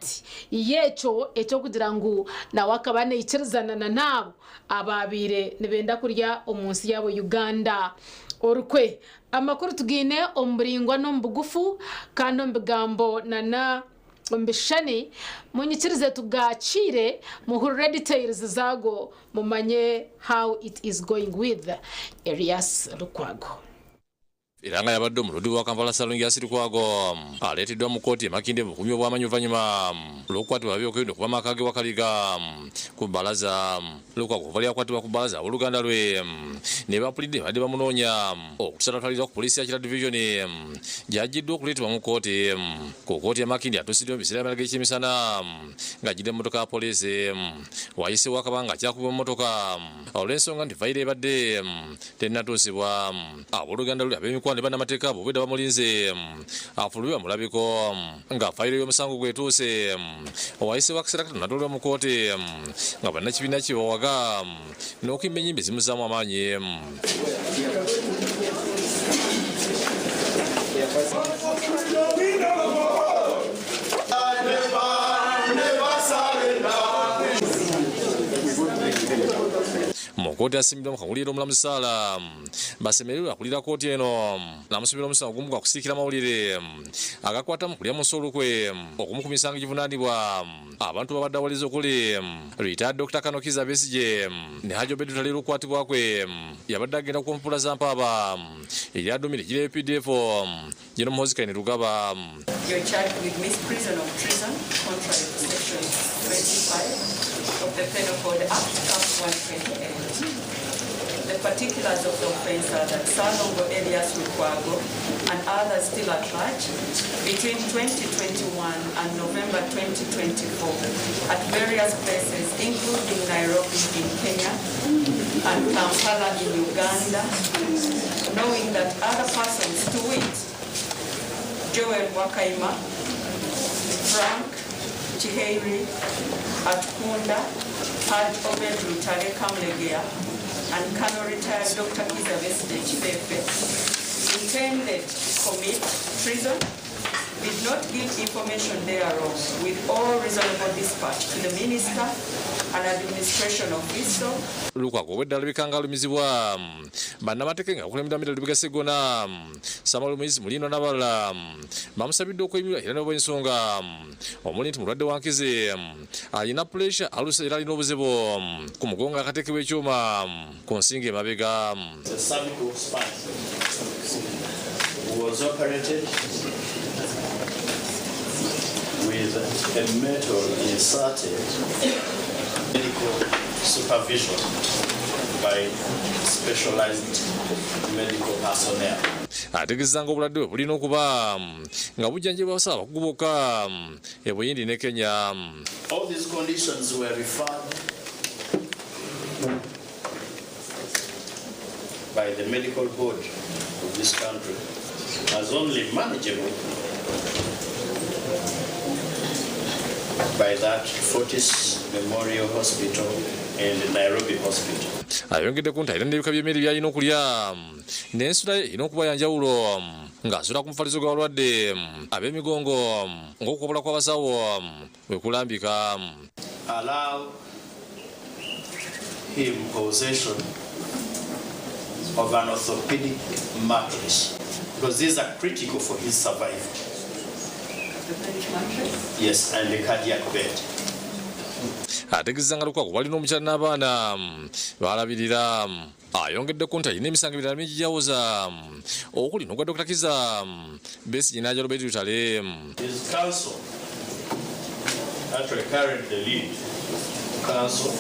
part y'ekyo eky'okugira ngu nawe akaba naikirizana na n'abo abaabaire nibenda kurya omu nsi yaabo Uganda orukwe. Amakuru tugaine omu buraingwa n'omu bugufu kandi omu bigambo na omu bishushani, munyikirize tugakiire muhurire details zaago mumanye how it is going with Erias Lukwago. Era nga yabadde omulodi wa Kampala Ssalongo Yasir Lukwago aleeteddwa mu kkooti e Makindye mu bukuumi obw'amanyi oluvannyuma lw'okukwatibwa ab'ebyokwerinda okuva mu maka ge Wakaliga ku bbalaza. Lukwago okuva lyakwatibwa ku bbalaza abooluganda lwe ne bapulidde babadde bamunoonya okutuusa lwatwaliddwa ku poliisi ya Kira Division gy'aggyiddwa okuleetebwa mu kkooti. Ku kkooti e Makindye atuusiddwa mu biseera by'amala g'ekyemisana ng'ajjidde mu mmotoka ya poliisi. Wayiseewo akabanga akyakubibwa mu mmotoka olw'ensonga nti fayiro ebadde tennatuusibwa. Abooluganda lwe, ab'emikwano ne bannamateeka be obwedda bamulinze afulume bamulabeko nga fayiro y'omusango gwe etuuse. Wayiseewo akaseera katono n'atwalibwa mu kkooti nga bannakibiina kye bawaga n'okuyimba ennyimba ezimuzzaamu amaanyi. Mu kkooti asimbiddwa mu kawuliire omulamuzi Sarah Basemererwe akulira kkooti eno n'amusomera omusango gumu gwa kusiikira mawulire agakwata mu kulya mu nsi olukwe okumu ku misango egivunaanibwa abantu babadde awaliriza okuli Retired Dokita Kano Kizza Besigye ne Hajji Obeid Lutale olw'okukwatibwa kwe yabadde agenda ku mpapula za mpaaba eri aduumira eggye lya UPDF Gen Muhoozi Kainerugaba. You're charged with misprision of treason contrary to section 25 of the Penal Code Act, Cap 128. The particulars of the offense are that Ssalongo Elias Lukwago and others still at large between 2021 and November 2024 at various places including Nairobi in Kenya and Kampala in Uganda, knowing that other persons to wit, Joel Wakaima, Frank Kiheiri Atukunda, Hajj Obed Lutale Kamulegeya, and Colonel retired Dr. Kizza Besigye Kifefe, intended to commit treason, did not give information thereof with all reasonable dispatch to the minister and administration official. Lukwago obwedda alabika nga alumizibwa bannamateeka nga bakulembedwa Medard Lubega Sseggona, Samuel Muyizi Mulindwa n'abalala bamusabidde okweyimirwa era n'obwensonga omuli nti mulwadde wa nkizi, alina puleesha, alusa era alina obuzibu ku mugongo akateekebwa ekyuma ku nsingo emabega. The cervical spine was operated with a metal inserted medical supervision by specialized medical personnel. Ategeezezza ng'obulwadde bwe bulina okuba nga bujjanjabibwa abasawo abakugu bokka e Buyindi ne Kenya. All these conditions were referred by the medical board of this country as only manageable by that Fortis Memorial Hospital and Nairobi Hospital. Ayongeddeko nti alina n'ebika by'emmere by'alina okulya n'ensula ye erina okuba ya njawulo ng'asula ku mufaliso gw'abalwadde ab'emigongo ng'okuwabula kw'abasawo bwe kulambika. Allow him possession of an orthopedic mattress because these are critical for his survival. Orthopedic mattress? Yes, and a cardiac bed. Ategeezezza nga Lukwago bw'alina omukyala n'abaana b'alabirira. Ayongeddeko nti alina emisango emirala mingi gy'awoza okuli n'ogwa Dokita Kizza Besigye n'agya Robert Lutale. His counsel, actually currently lead counsel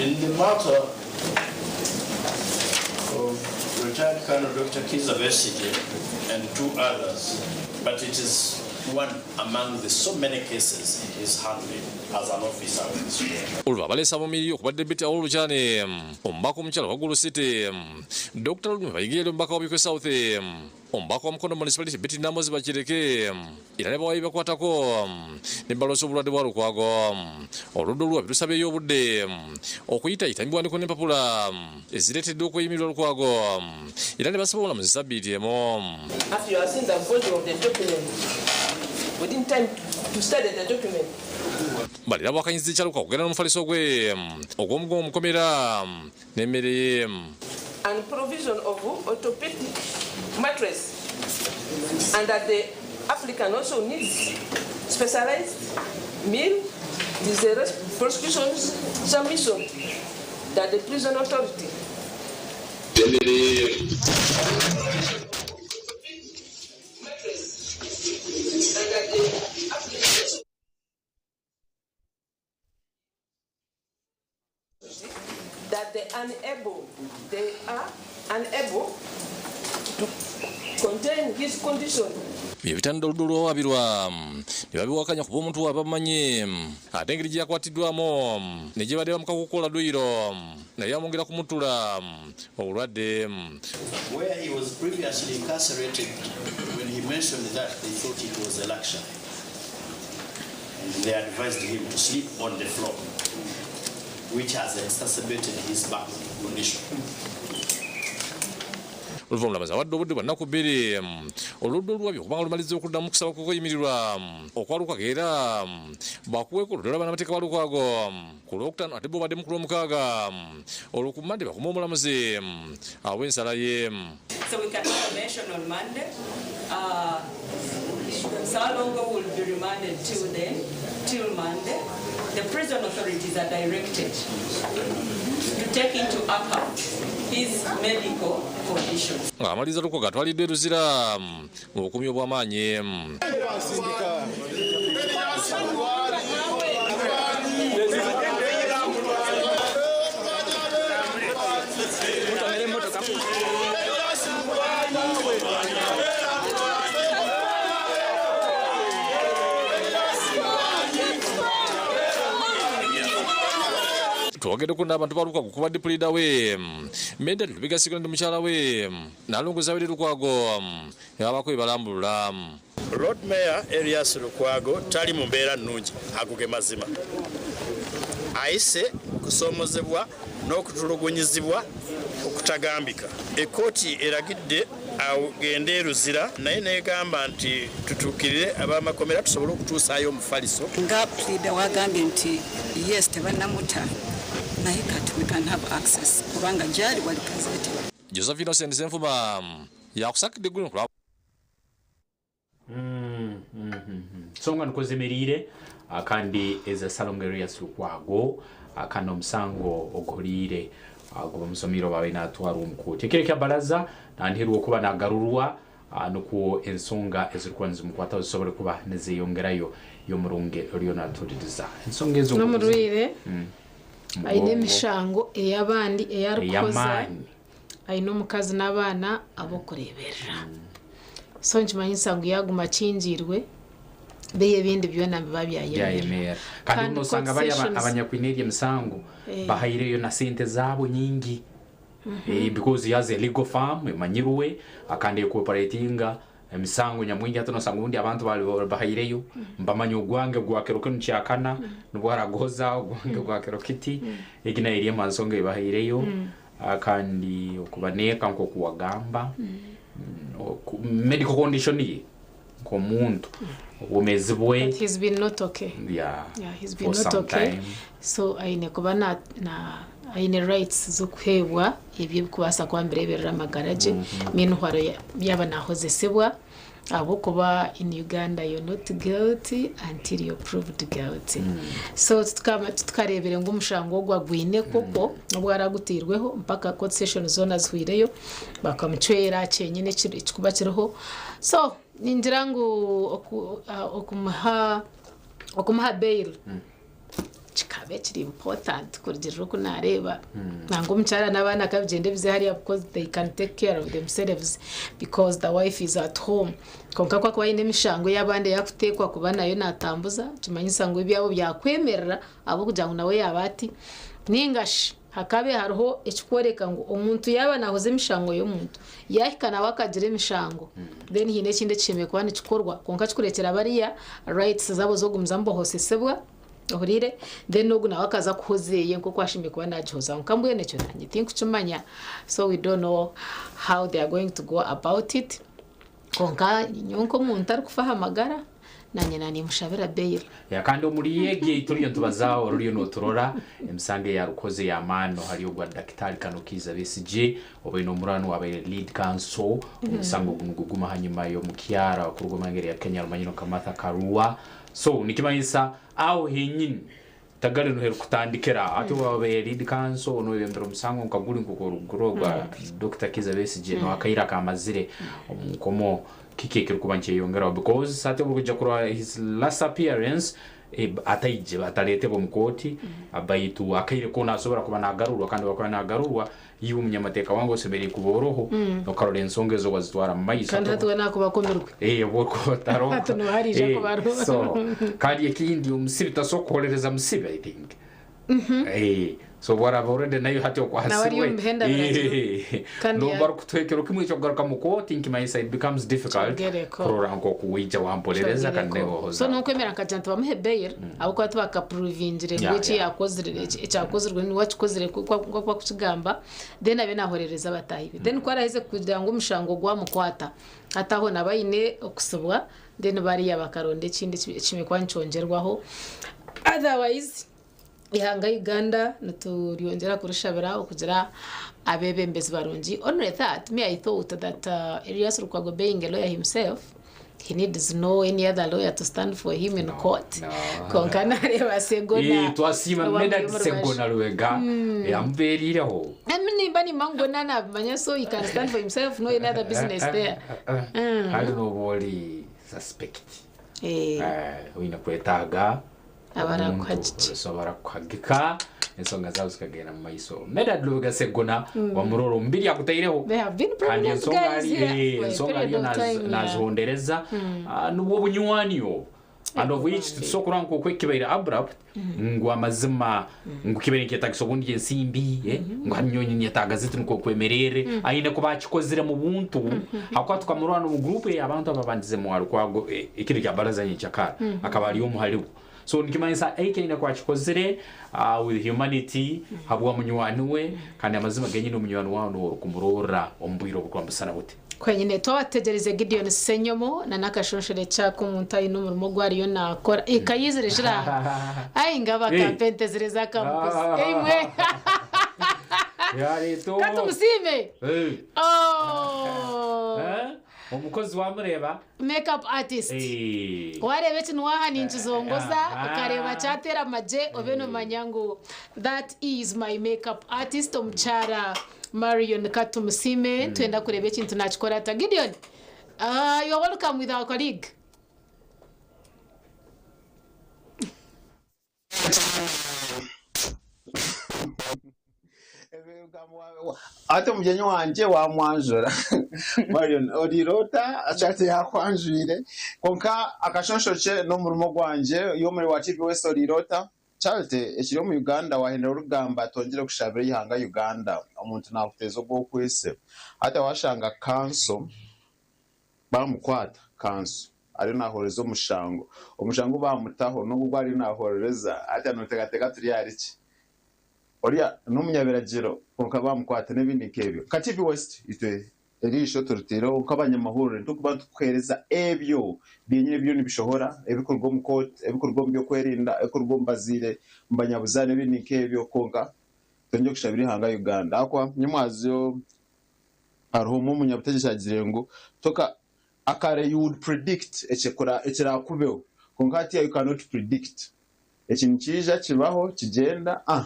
in the matter of retired Colonel Dr. Kizza Besigye and two others, but it is one among the so many cases he is handling as an officer of this court. Olwo abaleese ab'omubiri okubadde Betty Aol Lukyane, omubaka omukyala owa Gulu City, Dokita Lulume Bayige yali omubaka wa Buikwe South. Omubaka wa Mukono Municipality Betty Nambozi Bakireke era ne bawayi bakwatako ne baloosa obulwadde bwa Lukwago. Oludda oluwabi lusabyeyo obudde okuyitayita ebiwandiiko n'empapula ezireeteddwa okweyimirirwa Lukwago era ne basaba omulamuzi ssabbiiti emu. After you have seen the body of the document, within time to study the document. Balira bwakanyizza ekya Lukwago okugenda n'omufaliso gwe ogw'omugongo mu kkomera n'emmere ye. And provision of orthopedic mattress, and that the applicant also needs specialized meal. It is the prosecution's submission that the prison authority that they unable, they are unable to contain his condition. Bye bitandula oludda olwawaabirwa ne babiwakanya kuba omuntu waabwe bamumanyi ate engeri gye yakwatiddwamu ne gye badde bamukaka okukola dduyiro naye amwongera kumutula obulwadde. Where he was previously incarcerated, when he mentioned that, they thought it was a luxury. And they advised him to sleep on the floor, which has exacerbated his back condition. Oluva omulamuzi awadde obudde bwa nnaku bbiri oludda oluwabi okubanga lumalizza okuddamu kusaba kw'okweyimirirwa okwa Lukwago era bakuweeko oludda lwa bannamateeka ba Lukwago ku Lwokutaano ate bo baddemu ku Lwomukaaga olwo ku Mmande bakume omulamuzi awe ensala ye. So we can have a mention on Monday. Ssalongo will be remanded till then, till Monday. The prison authorities are directed to take into account his medical condition. Ng'amaliriza Lukwago atwaliddwa e Luzira mu bukuumi obw'amaanyi. Twogeddeko n'abantu ba Lukwago kubadde puliida we Medard Lubega Sigona ne mukyala we Nalongo Zawedde Lukwago ne babaako bye balambulula. Lord Mayor Erias Lukwago tali mu mbeera nnungi, ago ge mazima. Ayise okusoomozebwa n'okutulugunyizibwa okutagambika. Ekkooti eragidde agende e Luzira naye n'egamba nti tutuukirire ab'amakomera tusobole okutuusaayo omufaliso. Nga puliida wagambye nti yes tebannamuta naye kati we can have access kubanga gyali wali gazeti. Joseph Innocent Ssenfuma yakusakidde eggulire ku lwa Nsonga nikwo zemeriire kandi eza Ssalongo Erias Lukwago kandi omusango oguhuriire gubamusomiire obu abaire natwarwa omu kooti. Ekiro ekya baraza nanihirwa okuba nagarurwa nukwo ensonga ezirikuba nizimukwataho zisobole kuba nizeyongerayo. Y'omurungi oriyo natuhuririza ensonga ezo nkoku ziri. N'omurwaire aine Mugongo. emishango ey'abandi ei arikuhoza, Ey'amaani. aine omukazi n'abaana ab'okureeberera. So nikimanyisa ngu yaaguma akingiirwe, beihi ebindi byona nibiba byayemerera. Byayemerera. Kandi Kandi nosanga court bari sessions abanyakwine eryo emisango Eh. bahaireyo na sente zaabo nyingi. Because he has a legal firm emanyirwe kandi ekuoperatinga emisango nyamwingi hati nosanga obundi abantu bari bahaireyo mbamanya ogwange gwa kiro kinu kyakana nibwo haraguhoza ogwange gwa kiro kiti egi nayo eri emu nsonga eyibahaireyo kandi okubaneeka nkoku wagamba medical condition ye nk'omuntu obwomeezi bwe. But he's been not okay. Yeah, Yeah, he's been for not some okay. time. So aine kuba na, na aine rights z'okuheebwa ebyo ebikubaasa kuba nibireeberera amagara gye meanwhile yaaba naahozesibwa ahabw'okuba in Uganda you're not guilty until you're proved guilty. So titukareebire ngu omushango ogwo agwine koko obu aragutairweho mpaka court session zoona zihwireyo bakamucwera kyenyine ekikuba kiriho. So ningira ngu okumuha bail kikaba ekiri important kurugirira oku nareeba. Nangwa omukyara n'abaana kabigyenda ebize hariya because they can take care of themselves because the wife is at home. Kwonka ku akuba aine emishango ey'abandi eyakuteekwa kuba nayo natambuza, nikimanyisa ngu ebyabo byakwemerera ahabw'okugira ngu nawe yaaba ati. Ninga shi Hakabe hariho ekikworeka ngu omuntu yaaba naahoza emishango y'omuntu, yaahika nawe akagira emishango, then haine ekindi ekishemereire kuba nikikorwa kwonka kikureetera bariya rights zaabo z'okugumizamu nibahosesibwa, ohuriire? Then ogu nawe akaza kuhoza eye nk'oku ashemereire kuba naagihoza. Kwonka mbwenu ekyo naanye tinkukimanya, so we don't know how they are going to go about it. Kwonka nyowe nk'omuntu arikufa aha magara, naanye naanimushabira bail. Yeah, kandi omuri egi ei turiyo nitubazaaho oruriyo noturora emisango eya rukozi ey'amaani hariyo ogwa Dakitari Kano Kiiza Besigye obaire n'omurwani owabaire lead counsel omusango ogu niguguma hanyuma y'omukyara okuruga omu ihanga erya Kenya rumanyirwe nka Martha Karua so nikimanyisa aho henyini Tagari nuho erikutandikira. Hati obu wabaire lead counsel noyebembera omusango nka guri nkoku orikugura ogwa Dokita Kiiza Besigye noakaire akamazire omu nkomo kiki ekirikuba nikyeyongeraho because hati obu orikuija kurora his last appearance ataije ataretebwe omu kooti baitu akaire koona asobora kuba nagarurwa kandi obu akuba nagarurwa iwe omunyamateeka wange osemeriire kuba oroho okarora ensonga ezo wazitwara mu maiso. Kandi hati we nakuba akomirwe. Eh, obu orikuba otaroho. Hati niwe hariija kuba aroho. So, kandi ekindi omusibi tasobola kuhorereza musibi I think. Eh, so obu araba already nayo hati Nawe ari okwasirwe. omu bihenda biragiro. Eh, Kandi n'obu ya- barikutuha ekiro kimwe eky'okugaruka mu kooti nikimanyisa it becomes difficult Kyogereko. kurora nk'oku waija wamporereza kandi nawe so wahoza. n'okwemera nkagira nti bamuhe bail ahabw'okuba tibakapuruvingire ngu eki yakozire ekyakozirwe niwe akikozire nk'oku bakukigamba then abe nahorereza bataahi be then ku araheze kugira ngu omushango gwamukwata hati aho naaba aine okusibwa then bariya bakaronda ekindi ekishemereire kuba nikyongyerwaho otherwise Eihanga Uganda nituryongyera kurishabira okugira abeebembezi barungi. Only that, me I thought that Erias Lukwago being a lawyer himself, he needs no any other lawyer to stand for him in court. No. Kwonka nareeba Segona Eh, twasiima owamuri Medard omu rubaju. Segona Lubega amubeeriireho. Nimba nimba ngu Gona nabimanya so he can stand for himself no any other business there. Kandi nooba ori suspect. Eh. Oine kwetaaga Abarakuhagikye. omuntu osobora kuhagika ensonga zaawe zikagenda mu maiso. Medard Lubega Ssegona wamurora omubiri akutaireho They have been kandi prominent ensonga guys ari here eh, for a ensonga period ariyo of naz- time. Yeah. nazihondereza nubwo obunywani obu and of which titusobora kurora nk'oku ekibaire abrupt ngu amazima ngu kibaire nikyetagisa obundi ensimbi eh, ngu hati nyowe ninyetaaga ziti nukwo kwemererre aine kuba akikozire mu buntu habwokuba tukamurora n'omu group ey'abantu ababandize Lukwago ekiro kya baraza nyenkyakara akaba ari omu haribo so nikimanyisa eki aine kuba akikozire with humanity habwa munywani we kandi amazima genyini omunywani wawe niwe orikumurorra omu bwire obukwambusana buti. Kwenyine twaba tutegyereize Gideon Ssenyomo na n'akashonshore kye ak'omuntu aine omurimo ogu ariyo naakora. Eka yaizire ejire aha. Ai ngaba akampa ente ziri ez'akamuguzi. Eimwe! Ka tumusiime! Oh! Omukozi wamureeba. Make up artist. Wareeba eki niwaha ninkizongoza okareeba kyateera amagye obe nomanya ngu that is my make up artist omukyara Marion Katumusiime. Nitwenda kureeba ekintu nakikora ata. Gideon, you are welcome with our colleague. Hati omugyenyi wangye wamwanjura. Marion, oriire ota? Charity yakwanjwire. Kwonka akashonsho kye n'omurimo gwangye. Iwe omuri wa TV West oriire ota? Charity, ekiri omu Uganda wahendera orikugamba twongyere kushabira eihanga Uganda. Omuntu nakuteeza ogw'okwitse. Hati washanga kanso Baamukwata kanso ariyo naahorereza omushango. Omushango ogu baamutaho n'ogu ogu ariyo naahorereza. Hati nooteekateeka turi ahari ki? Oriya n'omunyabiragiro kwonka baamukwata n'ebindi nk'ebyo. Nka TV West itwe eriisho turitaireho nk'abanyamahurire nitukuba nitukuheereza ebyo byenyini ebiriyo nibishohora, ebirikuruga omu kooti, ebirikuruga omu by'okwerinda, ebirikuruga omu bazaire, omu banyabuzaare n'ebindi nk'ebyo kwonka twongye kushabira eihanga Uganda ahakuba nyimwazyo Hariho omwe omunyabutegyeki agizire ngu toka akare you would predict ekirakubeho kwonka hatiya you cannot predict. Eki nikiija kibaho kigyenda ah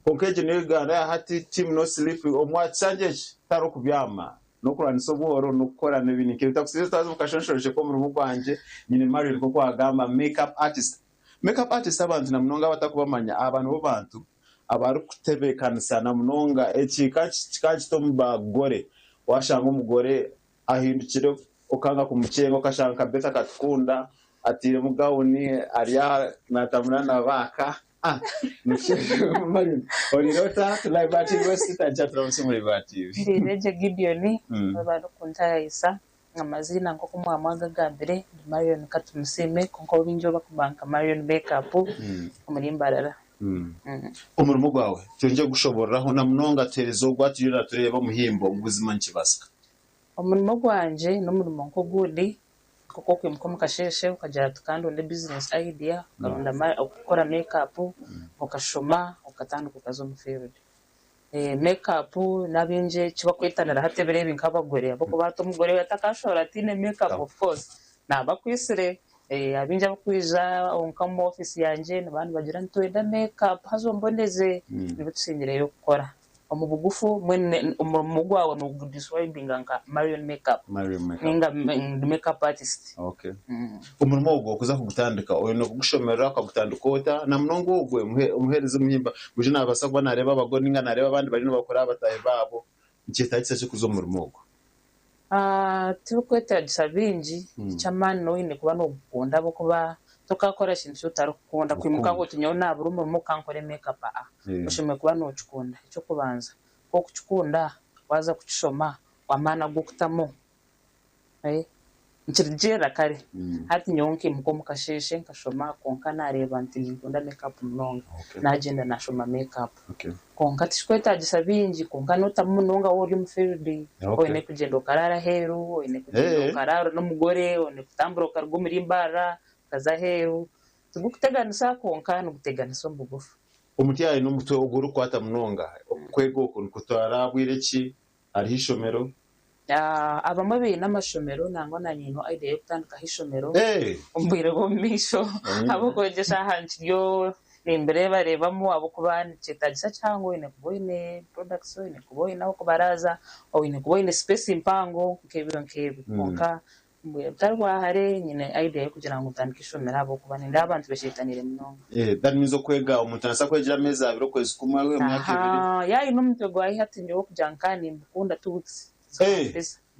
kwonka egyo niyo Uganda ya hati team no sleep omu aha kishangye eki tihariho kubyama n'okurwanisa obworo n'okukora n'ebindi nk'ebyo. Ntakusiiba twaza omu kashonshorekye k'omurimo gwangye nyine Marion nk'oku wagamba make up artist. Make up artist abantu na munonga abatakubamanya aba nibo bantu abarikutebeekanisa na munonga eki ka kikaba omu bagore, waashanga omugore ahindukire okanga kumukyenga okashanga nka Betha Katukunda Atiiremu gawuni ari aha naatambura na baaka. Ah, Marion, oriire ota? Turi aha TV West, tandikira turamutsye omuri Ba TV. Ndiire gye Gideon, webare kuntayayisa. Amaziina nk'oku mwaba mwagagambire ndi Marion Katumusiime kwonka abu baingi abakumanya nka Marion Makeup omuri Mbarara. Omurimo gwawe twongye kugushoboororaho na munonga tuheereze ogwo aturiyo naatureeba omuhimbo ngu buzima nikibaasika. Omurimo gwangye n'omurimo nk'ogundi nk'oku okwimuka omu kasheeshe okagira oti kandonde business idea okaronda okukora makeup okashoma okatandika okaza omu field. Makeup n'abaingi eki bakwetanira hati ebiro ebi nk'abagore ahabw'okuba hati omugore atakashohora ataine makeup of course naaba akwitsire. Abaingi abarikwija nka omu ofiisi yangye nibaba nibagira nitwenda makeup haza omboneze nibyo tusingireyo kukora. Omu bugufu mbwenu omurimo gwawe noogudescribinga nka Marion Makeup ninga ndi makeup artist. Omurimo ogwo okuza kugutandika oine kugushomerera okagutandika ota? Na munonga ogwe omuheereza omuhimba burijo naabaasa kuba naareeba abagore ninga naareeba abandi bariyo nibakora aha bataahi baabo. Nikyetaagisa ki kuza omu murimo ogwo? Tibirikwetaagisa bingi, eky'amaani n'oine kuba noogukunda ahabw'okuba tokaakora kintu eki otarikukunda kwimuka ngu oti nyowe naabura omurimo ka nkore makeup aa. Oshemereire kuba nookikunda eky'okubanza. Ku orikukikunda waaza kukishoma amaani agu orikutamu Nikirugiirira kare. Hati nyowe nkaimuka omu kasheeshe nkashoma kwonka naareeba nti ninkunda make-up munonga. Naagyenda naashoma make-up. Kwonka tikikwetaagisa bingi kwonka nootamu munonga waaba ori omu field. Oine kugyenda okaraara aheeru, oine kugyenda okaraara n'omugore, oine kutambura okaruga omuri Mbarara okaza aheeru. Tigurikuteganisa kwonka niguteganisa omu bugufu. Omuti aine omutwe ogurikukwata munonga. Okwega oku nikutwara bwire ki? Hariho eishomero. Abamwe baine amashomero nangwa nanye nyine idea y'okutandikaho eishomero omu bwire bw'omu maisho ahabw'okwegyesa aha nkiryo nimbireebareebamu ahabw'okuba nikyetaagisa kihango oine kuba oine products, oine kuba oine ah'okubaraaza, oine kuba oine space mpango nk'ebiro nk'ebyo kwonka Omu bwire butari bwa hare, nyine idea y'okugira ngu ntandike ishomero ahabw'okuba nindeeba abantu beshetanire munonga. That means okwega omuntu nabaasa kwegyera ameezi abiri, okwezi kumwe, emyaka ebiri. Ahaa, yaayine omutwe gwa hati nyowe okugira ngu ka nimbikunda 2 weeks zikaba.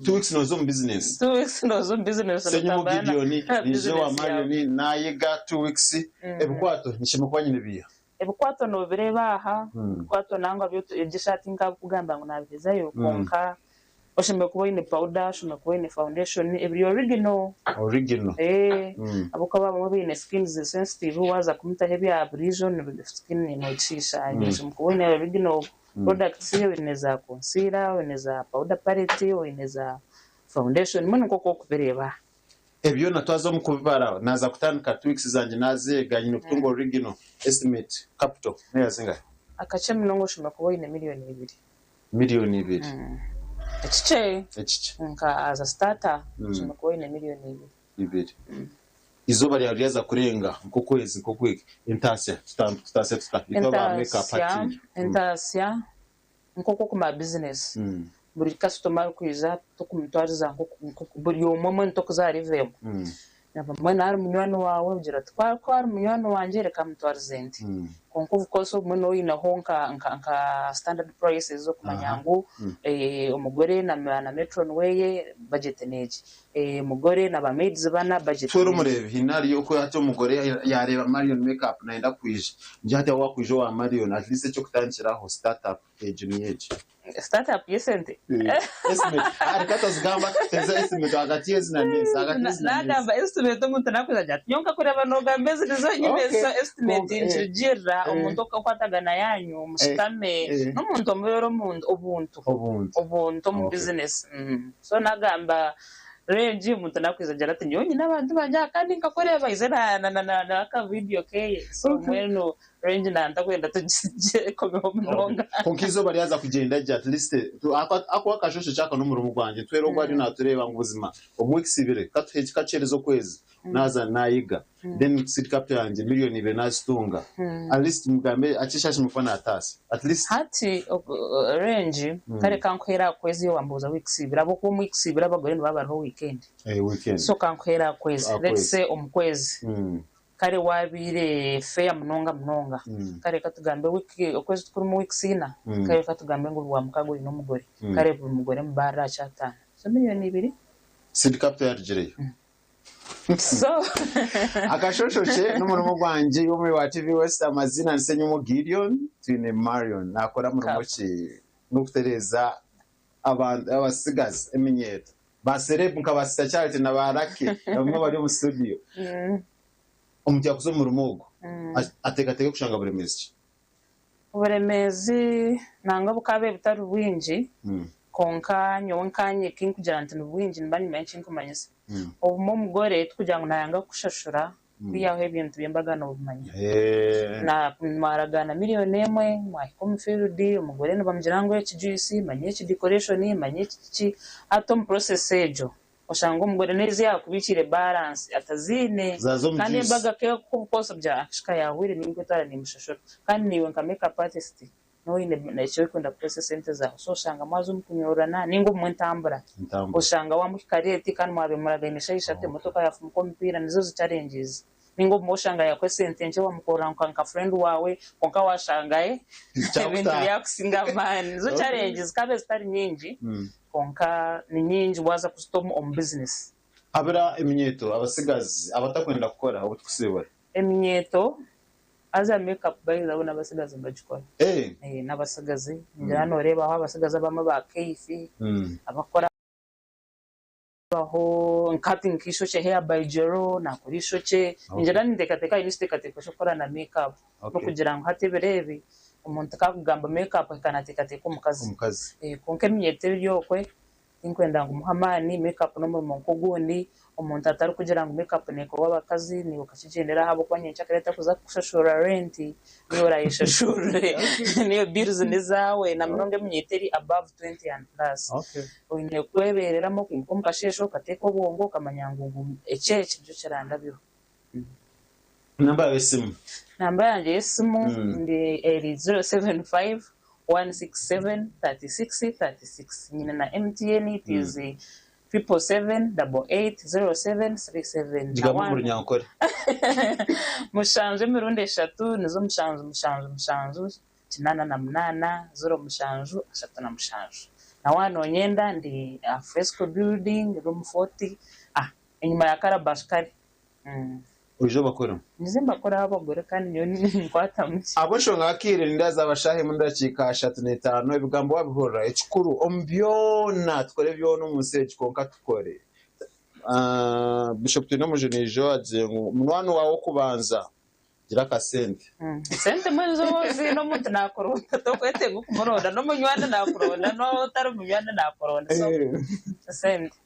2 weeks nooza omu business? 2 weeks nooza omu business Senyimo otambura Gideon, na nije owa business yaawe. Marion naayega 2 weeks, ebikwato nishemeriire kuba nyine biiha? Ebikwato noobireeba aha, ebikwato nangwa byo egi esaati nkakugamba ngu naabihezayo kwonka oshemereire kuba oine powder, oshemereire kuba oine foundation ebiri original. Original. Ahabw'okuba abamwe baine skin ziri sensitive waaza kumutaho ebya buriijo skin noogishiisha. Oshemereire kuba oine original products, oine za concealer, oine za powder palette, oine za foundation mbwenu nk'oku orikubireeba. Ebyo byona twaza omu kubibara naaza kutandika 2 weeks zangye naazeega nyine kutunga original estimate capital neya zingahi? Akakye munonga oshemereire kuba oine 2 million. 2 million. Ekikye. Ekikye. Nka as a starter oshemereire kuba oine 2 million. Ibiri. Izooba ryawe ryaza kurenga nk'okwezi nk'okwiki entaasya tutaasya tuta itwe aba makeup hatiiya? Entaasya nk'oku okumara business buri kasitoma arikwija tokumutwariza buri omwe mbwenu tokuza aha level emwe. Mbwenu ari munywani waawe ogira oti ku ari munywani wangye reka mutwarize nti. Kwonka of course obumwe nooba oineho nka standard prices okumanya ngu omugore na matron weeye budget n'egi, omugore na ba maids bana budget Twere n'egi. Omureebi haine hariyo oku hati omugore yaareeba Marion makeup nayenda kwija ngi hati wakwija owa Marion at least eky'okutandikiraho start up egi niyo egi. Start up y'esente? Estimate. Reka tazigamba teza estimate hagati y'ezi na n'ezi hagati y'ezi na n'ezi. Nagamba estimate omuntu nakugira ati nyowe nkakureeba nogamba ezi nizo nyine so estimate nikirugirira omuntu okwatagana yanyu mushutame n'omuntu omubeera obuntu Obuntu. Obuntu omu business so nagamba range omuntu nakwiza agira ati nyowe nyine abantu bangye aha kandi nkakureeba aize na aka video keye so mbwenu range nantakwenda tugikomeho munonga. Konka izooba ryaza kugyenda gye at least akuba akashosho kyaka n'omurimo gwangye twere ogwo ariyo natureeba ngu buzima omu weeks ibiri kakyereza okwezi naza nayiga then seed capital yangye 2 million nazitunga at least mugambe akishashe mukuba nataasa at least. Hati range kare kankuheera aha kwezi iyo wambuuza weeks ibiri ahabw'okuba omu weeks ibiri abagore nibaba bariho weekend. Weekend. So kankuheera aha kwezi. Aha let's kwezi. Say omu kwezi kare wabiire fair munonga munonga kare katugambe wiki okwezi tukurimu weeks ina kare katugambe ngu buri mukaga oine omugore kare buri mugore mubarira aha kyataano so 2 million. Seed capital yarugireyo. So Akashoshokye n'omurimo gwangye y'omuri wa TV West amazina ni Ssenyonyi Gideon twine Marion nakora murimo ki n'okutereeza abantu abasigazi eminyeeto ba celeb nka ba Sister Charity na ba Lucky abamwe bari omu studio. Omuntu yakuza omu murimo ogu ateekateeke kushanga buremeezi ki? Oburemeezi nangwa bukaabaire butari bwingi, kwonka nyowe nkanye ekinkugira nti nibwingi nimba nimanya ekinkumanyisa. Obumwe omugore tikugira ngu naayanga kukushashura kwihaho ebintu by'embaga noobimanya. Mwaragaana miriyoni emwe, mwahika omu field, omugore nibamugira ngu eki juice, manya eki decoration, manya eki kiki, hati omu process egyo Oshanga omugore n'ezi yaakubiikiire balance ataziine Zaaza omu kandi juice. embaga k'obukosi obugira akashika yaahwire ninkwetwara nimushashura kandi naiwe nka make up artist nooba oine eki orikwenda kukoresa esente zaawe so oshanga mwaza omu kunyoorana ninga obumwe entambura Entambura. oshanga waamuhika late kandi mwabaire muragaine shaaha ishatu emotoka yaafumuka omupiira nizo zi challenges ninga obumwe oshanga yaakuha esente nkye wamukorera nka friend waawe kwonka waashanga ebintu Kyakutaaha. byakusinga amaani nizo Okay. challenges zikaabaire zitari nyingi Kwonka ni nyingi waaza kuzita omu bizinesi. Habura eminyeeto abatsigazi abatakwenda kukora obu tukusiibura. Eminyeeto haza make up by the way n'abatsigazi nibagikora. N'abatsigazi ningira nooreebaho abatsigazi abamwe ba Keifi abakukora aho nka hati nk'eishokye hair by Jero naakora eishokye ningira ninteekateeka aine ekiteekateeko ky'okukora na make up n'okugira ngu hati ebiro ebi Omuntu ku akugamba make up ahika nateekateeka omukazi. Omukazi. Kwonka eminyeeto eri okwe tinkwenda ngu muhe amaani, make up n'omurimo nk'ogundi, omuntu atarikugira ngu make up neekorwa abakazi naiwe okakigyendera ahabw'okuba nyencakare tarikuza kukushashurira rent niiwe oraayeshashurire, niiwe bills n'ezaawe na munonga eminyeeto eri above 20 and plus. Oine kwebeereramu okaimuka omu kasheeshe okateeka obwongo okamanya ngu eki eki nikyo kirandabyeho. Namba yaawe y'esimu. Namba yangye y'esimu ndi eri 075 167 36 36. Nyine na MTN it is 777 88 07 37 na Gigamba omu one Runyankore. Mushanju emirundi eshatu nizo mushanju mushanju mushanju kinaana na munaana ziro mushanju ashatu na mushanju. Na waaba noonyenda ndi aha Fresco building room 40 ah enyima ya Calabash kare. Oije obakoreho. Nize mbakoreho abagore kandi nyowe ninkwata mukye. Ahabw'enshonga akaire nindaza abashaaha emwe n'edakiika 35 ebigambo wabihurira. Ekikuru omu byona tukore byona omu nsi egi kwonka tukore. Bishop Twinomujuni ijo agizire ngu munywani waawe w'okubanza gira akasente. Sente mbwenu zo waaba oziine omuntu naakuronda tokwetenga okumuronda n'omunywani naakuronda n'owaaba otari munywani naakuronda so esente.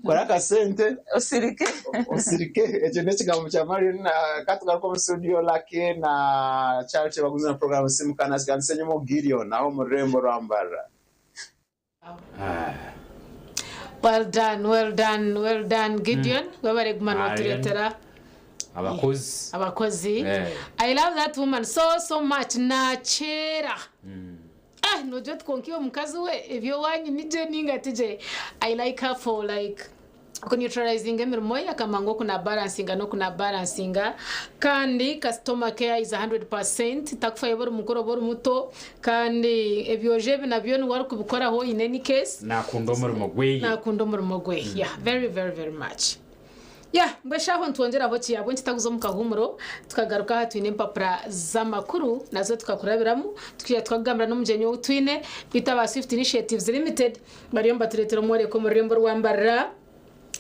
Kora akasente. Osirike. Osirike. Ekyo n'ekigambo kya Marion. Ka tugaruke omu studio Lucky na Charity bagumize na program Simuka na Nsenyimo Gideon aho omu rurembo rwa Mbarara. Well done, well done, well done Gideon. Webare kuguma Marion. notureetera Abakozi. abakozi. Eh. I love that woman so so much. Nakyera. Ah, nogira oti kwonka iwe mukazi we eby'owaanyu ni gye ninga ti gye. I like her for like kuneutralizinga emirimo ye akamanya ngu oku nabalansinga n'oku nabalansinga kandi customer care is 100% takufayo oba ori mukuru oba ori muto kandi ebyojo ebi nabyo niwe arikubikoraho in any case. Nakunda omurimo gweye. Nakunda omurimo gwe yeah very very very much. Yeah, mbwe shaaho nitwongyeraho ki? Ahabw'enki tutakuza omu kahuumuro tukagaruka aha twine empapura z'amakuru nazo tukakurabiramu tukaija tukakugambira n'omugyenyi ou twine beitu aba Swift Initiatives Limited bariyo nibatureetera omworeko omu rurembo rwa Mbarara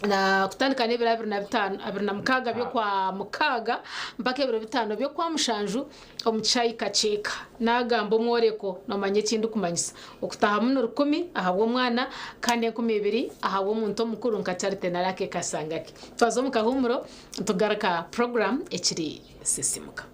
na kutandika n'ebiro 25 26 by'okwa mukaaga mpaka ebiro bitaano by'okwa mushanju omu kishaayi Kakyeka. Naagamba omworeko noomanya eki ndikumanyisa. Okutaahamu ni rukumi ahabw'omwana kandi 2000 ahabw'omuntu omukuru nka Charity nari ake kasanga ke. Twaza omu kahuumuro nitugaruka puroguraamu ekiri Sisimuka.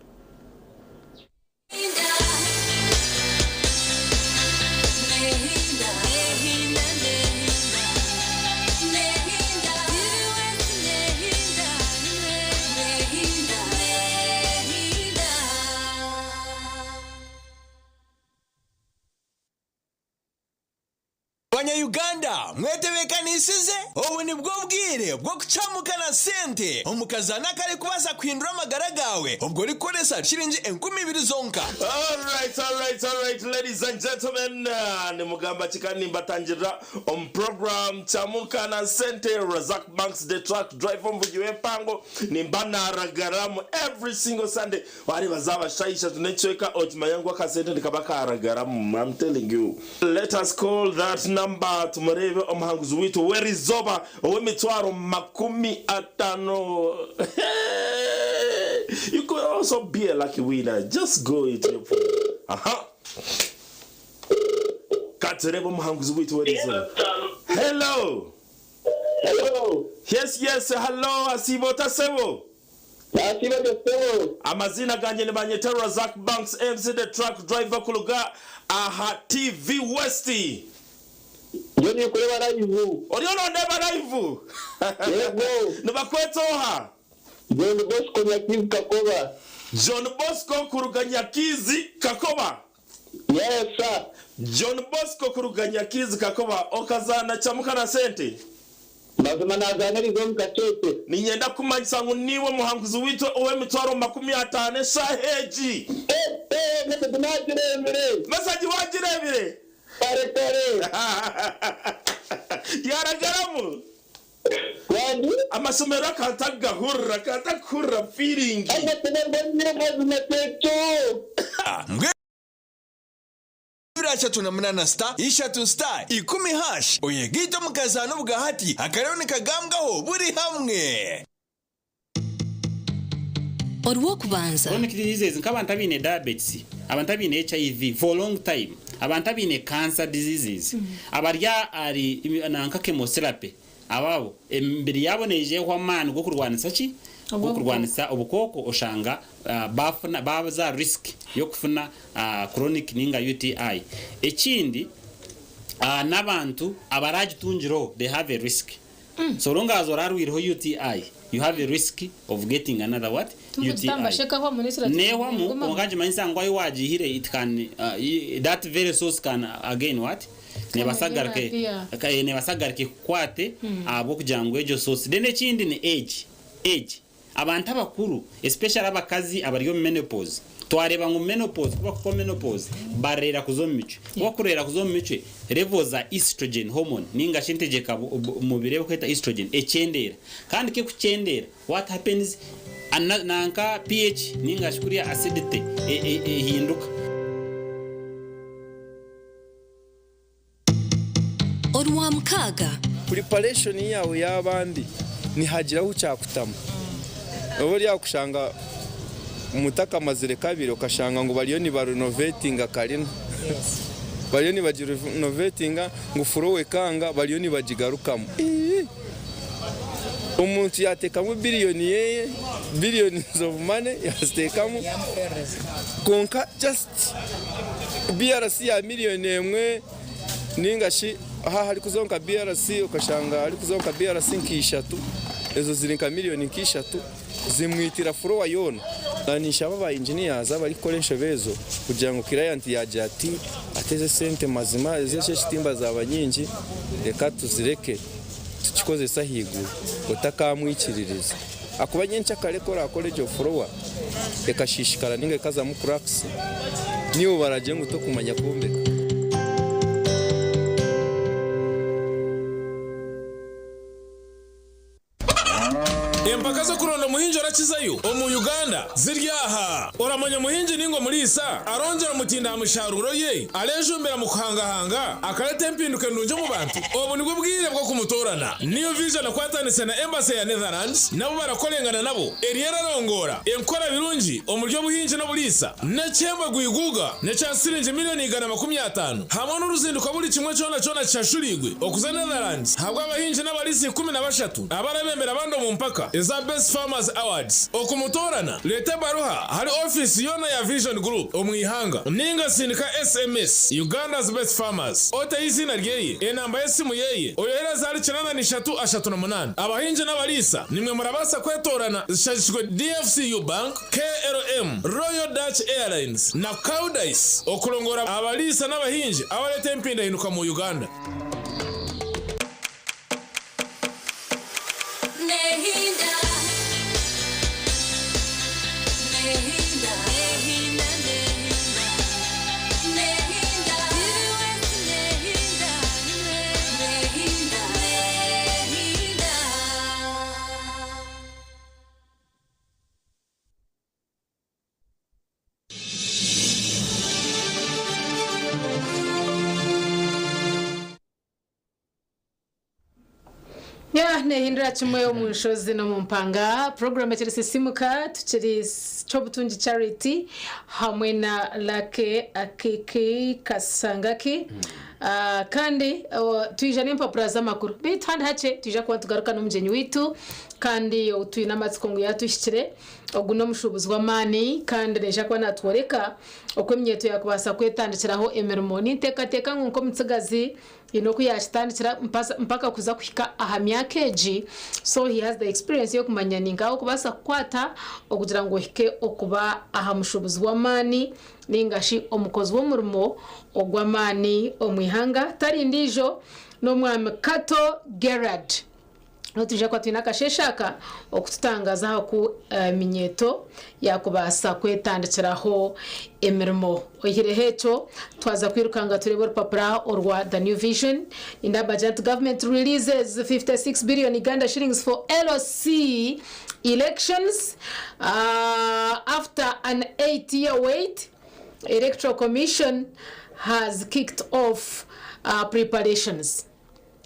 Banya Uganda, Abariisa, mwetebeekanisize? Obu nibwo bwire bw'okucamuka na sente omu kazaano akarikubaasa kuhindura amagara gaawe obwo orikukoresa shiringi 2000 zonka. Alright, alright, alright, ladies and gentlemen, nimugamba ki kandi nimbatangirira omu program Chamuka na Sente, Razak Banks the truck driver omuvugi w'empango, nimba naragaramu every single Sunday. Wareeba zaaba shaaha ishatu n'ekicweka okimanya ngu akasente nikaba karagaramu, I'm telling you. Let us call that number tumureebe omuhanguzi waitu w'erizooba ow'emitwaro 50. You could also be a lucky winner, just go into your phone. Aha. Katureebe omuhanguzi waitu w'erizooba. Hello. Hello. Yes, yes, hello, asiiba ota sebo? Nasiiba gye ssebo. Amaziina gangye nibanyeta Razak Banks MC the truck driver kuruga aha TV West. Ndiyo ninkureeba live. Oriyo nondeeba live? Yego. Nibakweta oha? John Bosco Nyakiizi Kakoba. John Bosco kuruga Nyakiizi Kakoba. Yes sir. John Bosco kuruga Nyakiizi Kakoba okazaana Chamuka na Sente? Mazima nazaana eriizooba omu kasheeshe. Niinyenda kukumanyisa ngu niiwe muhanguzi waitu ow'emitwaro 50 eshaaha egi. Eh, message nagireebire. Message wagireebire? Kare kare. Yaragaramu? Wandi? Amashemererwa akantakugahurira, akantakuhurira feeling. Amashemererwa nyine mazima tekyo. Mbwenu 238 star ishatu star ikumi hash oyegaite omu kazaano obwahati akariyo nikagambwaho buri hamwe. Orw'okubanza. Chronic diseases nk'abantu abaine diabetes, abantu abaine HIV for long time, abantu abaine cancer diseases, abari ahari nanka chemotherapy ababo emibiri yaabo neija ehwa amaani g'okurwanisa ki? G'okurwanisa obukooko oshanga baafuna baaza aha risk y'okufuna chronic ninga UTI. Ekindi n'abantu abaraagitungireho they have a risk. So long as orarwireho UTI, you have a risk of getting another what? UTI. Nehwamu kwonka nikimanyisa ngu ahu wagihire it can that very source can again what? Nebaasa kugaruka nebaasa kugaruka ekukwate ahabw'okugira ngu egyo source. Then ekindi ni age, age. Abantu abakuru especially abakazi abari omu menopause, twareeba ngu menopause ku bakuhika omu menopause bareera kuza omu micwe. Ku bakureera kuza omu micwe, levels za estrogen hormone ninga shi entegyeka mubiri ei barikweta estrogen ekyendeera. Kandi ku ekukyendeera, what happens nanka PH ninga shi kuriya acidity ehinduka. Orwamukaaga. Preparation yaawe yaaba mbi nihagira ahu kyakutamu. Oba ori aho kushanga mutakamazire kabiri okashanga ngu bariyo nibarenovatinga karina. Bariyo nibagirenovatinga ngu floor ekanga bariyo nibagigarukamu. Ii! Omuntu yateekamu billion yeye, billions of money yaziteekamu kwonka just BRC ya million emwe ninga shi aha harikuzaho nka BRC okashanga harikuzaho nka BRC nka ishatu ezo ziri nka million nka ishatu zimwitira floor yoona. Ninshaba aba engineers abarikukora enshobe ezo kugira ngu client yagira ati ate ezi esente mazima ezi ekitimba zaba nyingi reka tuzireke tukikozese ahaiguru otakamwikiririza ahakuba nyencakare ku orakore egyo floor ekashishikara ninga ekazamu cracks niiwe baragire ngu tokumanya kwombeka. Empaka z'okuronda omuhingi orakizayo omu Uganda ziri aha. Oramanya omuhingi ninga omuriisa arongyera omutindo aha misharuuro ye, arejumbira mu kuhangahanga, akareta empinduka endungi omu bantu? Obu nibwo bwire bw'okumutoorana. New Vision ekwatanise na Embassy ya Netherlands nabo barakorengana nabo eriyo erarongoora enkora birungi omuri obuhingi n'oburiisa. N'ekihembo gwiguuga n'ekya siringi miriyoni 150 hamwe n'oruzinduko buri kimwe kyona kyona kishashuriirwe okuza Netherlands ahabw'abahingi n'abariisa 13 abarabembera abandi omu mpaka eza Best Farmers Awards. Okumutoorana, reeta ebaruha ahari ofiisi yoona ya Vision Group omu ihanga ninga sindika SMS Uganda's Best Farmers oteho eiziina ryeye, enamba y'esimu yeye oyohereze ahari 83 38. Abahingi n'abariisa nimwe murabaasa kwetoorana zishagikirwe DFCU Bank, KLM, Royal Dutch Airlines na Koudijs okurongora abariisa n'abahingi abareeta empindahinduka mu Uganda. Ya, nehindura kimwe omu nshozi n'omu mpanga. Puroguramu ekiri Sisimuka, tukiri Kyobutungi Charity hamwe na Lucky Akiki Kasangaki. Ah, kandi oh, twija n'empapura z'amakuru. Beitu handi hakye twija kuba nitugaruka n'omugyenyi waitu kandi ou twine amatsiko ngu yaatuhikire. Ogu n'omushuubuzi w'amaani kandi naija kuba naatworeka oku eminyeeto yaakubaasa kwetandikiraho emirimo. Ninteekateeka ngu nk'omutsigazi Haine oku yaakitandikira mpaka kuza kuhika aha myaka egi, so he has the experience y'okumanya ni nkaha orikubaasa kukwata okugira ngu ohike okuba aha mushuubuzi w'amaani ninga shi omukozi w'omurimo ogw'amaani omu ihanga. Tari ndiijo n'omwami Kato Gerald. Nitwija kuba twine akasheeshe aka okututangaza aha ku eminyeeto yaakubaasa kwetandikiraho emirimo. Oihireho ekyo, twaza kwirukanga tureebe orupapura orwa The New Vision. Nindeeba nibagira nti Government releases 56 billion Uganda shillings for LC elections after an 8-year wait. Electoral Commission has kicked off preparations.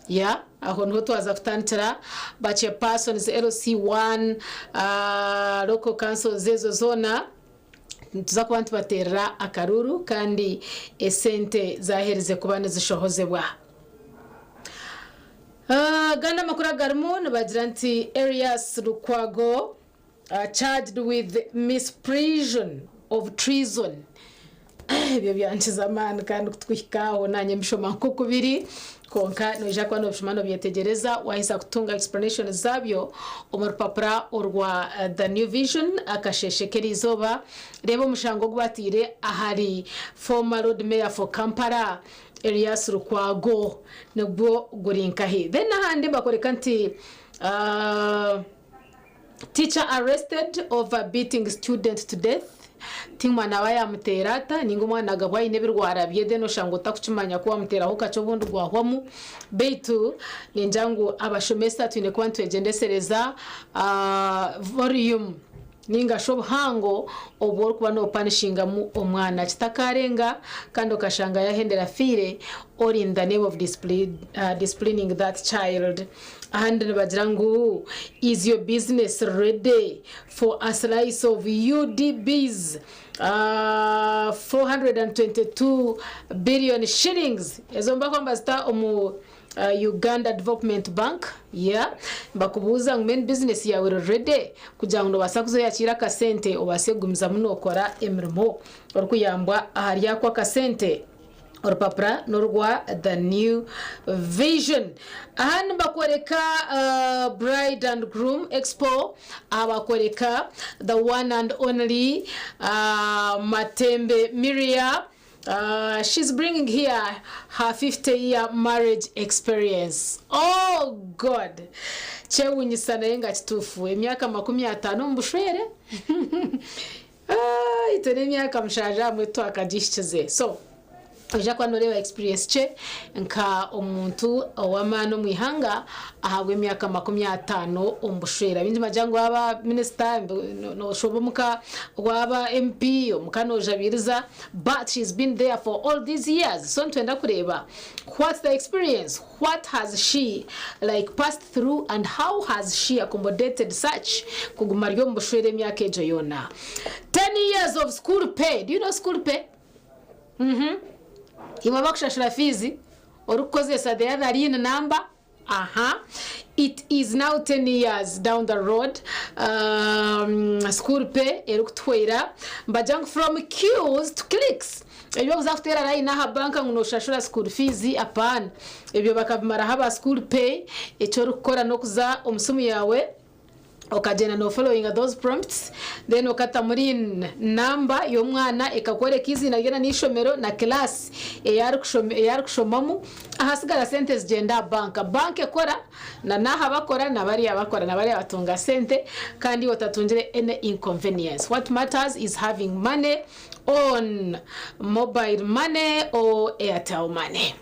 Yeah, aho niho twaza kutandikira ba chairpersons, LC1, local councils ezo zoona nituza kuba nitubateerera akaruuru kandi esente zaherize kuba nizishohozebwa. Agandi amakuru agarimu nibagira nti Erias Lukwago Charged with misprision of treason. Ebyo byankiza amaani kandi kutuhika aho naanye mbishoma nk'oku biri kwonka noija kuba noobishoma noobyetegyereza waaheza kutunga explanation zaabyo omu rupapura orwa The New Vision akasheeshe k'eriizooba. Reeba omushango ogu bataire ahari former Lord Mayor for Kampala Erias Lukwago nigwo guri nkahi. Then ahandi nibakoreka nti Teacher arrested over beating student to death Ti omwana aba yamuteera ata ninga omwana agabwa aine ebirwara bye then oshanga otakukimanya ku wamuteeraho kakye obundi gwahwamu beitu ningira ngu abashomesa twine kuba nitwegyendesereza volume ninga shi obuhango obu orikuba nopanishingamu omwana kitakarenga kandi okashanga yahendera afiire or in the name of disciplining that child. Ahandi nibagira ngu is your business ready for a slice of UDB's 422 billion shillings ezo nibakuba nibazita omu Uganda Development Bank yeah nibakubuuza ngu mbwenu business yaawe eri ready kugira ngu nobaasa kuza oyakiire akasente obaase kugumizamu nokora emirimo orikuyambwa ahari ako akasente. Orupapura n'orwa The New Vision. Aha nibakworeka Bride and Groom Expo, aha bakworeka the one and only Matembe Miria. She's bringing here her 50 year marriage experience. Oh God! Kyewunyisa naye nga kituufu emyaka 50 omu bushwere. Itwe n'emyaka mushanju ahamwe titwakagihikize so noija kuba noreeba experience kye nka omuntu ow'amaani omu ihanga ahabw'emyaka 50 omu bushwere. Abaingi nibagira ngu waaba minisita noshoba omuka, waaba MP omuka nojabiiriza but she's been there for all these years so nitwenda kureeba what's the experience, what has she like passed through and how has she accommodated such kuguma ari omu bushwere emyaka egyo yoona. 10 years of school pay, do you know school pay? Mhm. Iwe abakushashura fees orikukozesa the other line number aha it is now 10 years down the road um, school pay erikutuhwera mbagira ngu from queues to clicks Ebyo kuza kuteera layini aha banka ngu noshashura school fees apaana. Ebyo bakabimaraho aba school pay. Eki orikukora nokuza omu simu yaawe okagyenda no followinga those prompts then okatamu rin number y'omwana ekakworeka eiziina rye na n'eishomero na class ei arikushomamu ahasigara sente zigyenda aha banka. Banka ekora na n'aha bakora na bariya bakora na bariya batunga sente kandi iwe otatungire any inconvenience. What matters is having money on mobile money or airtel money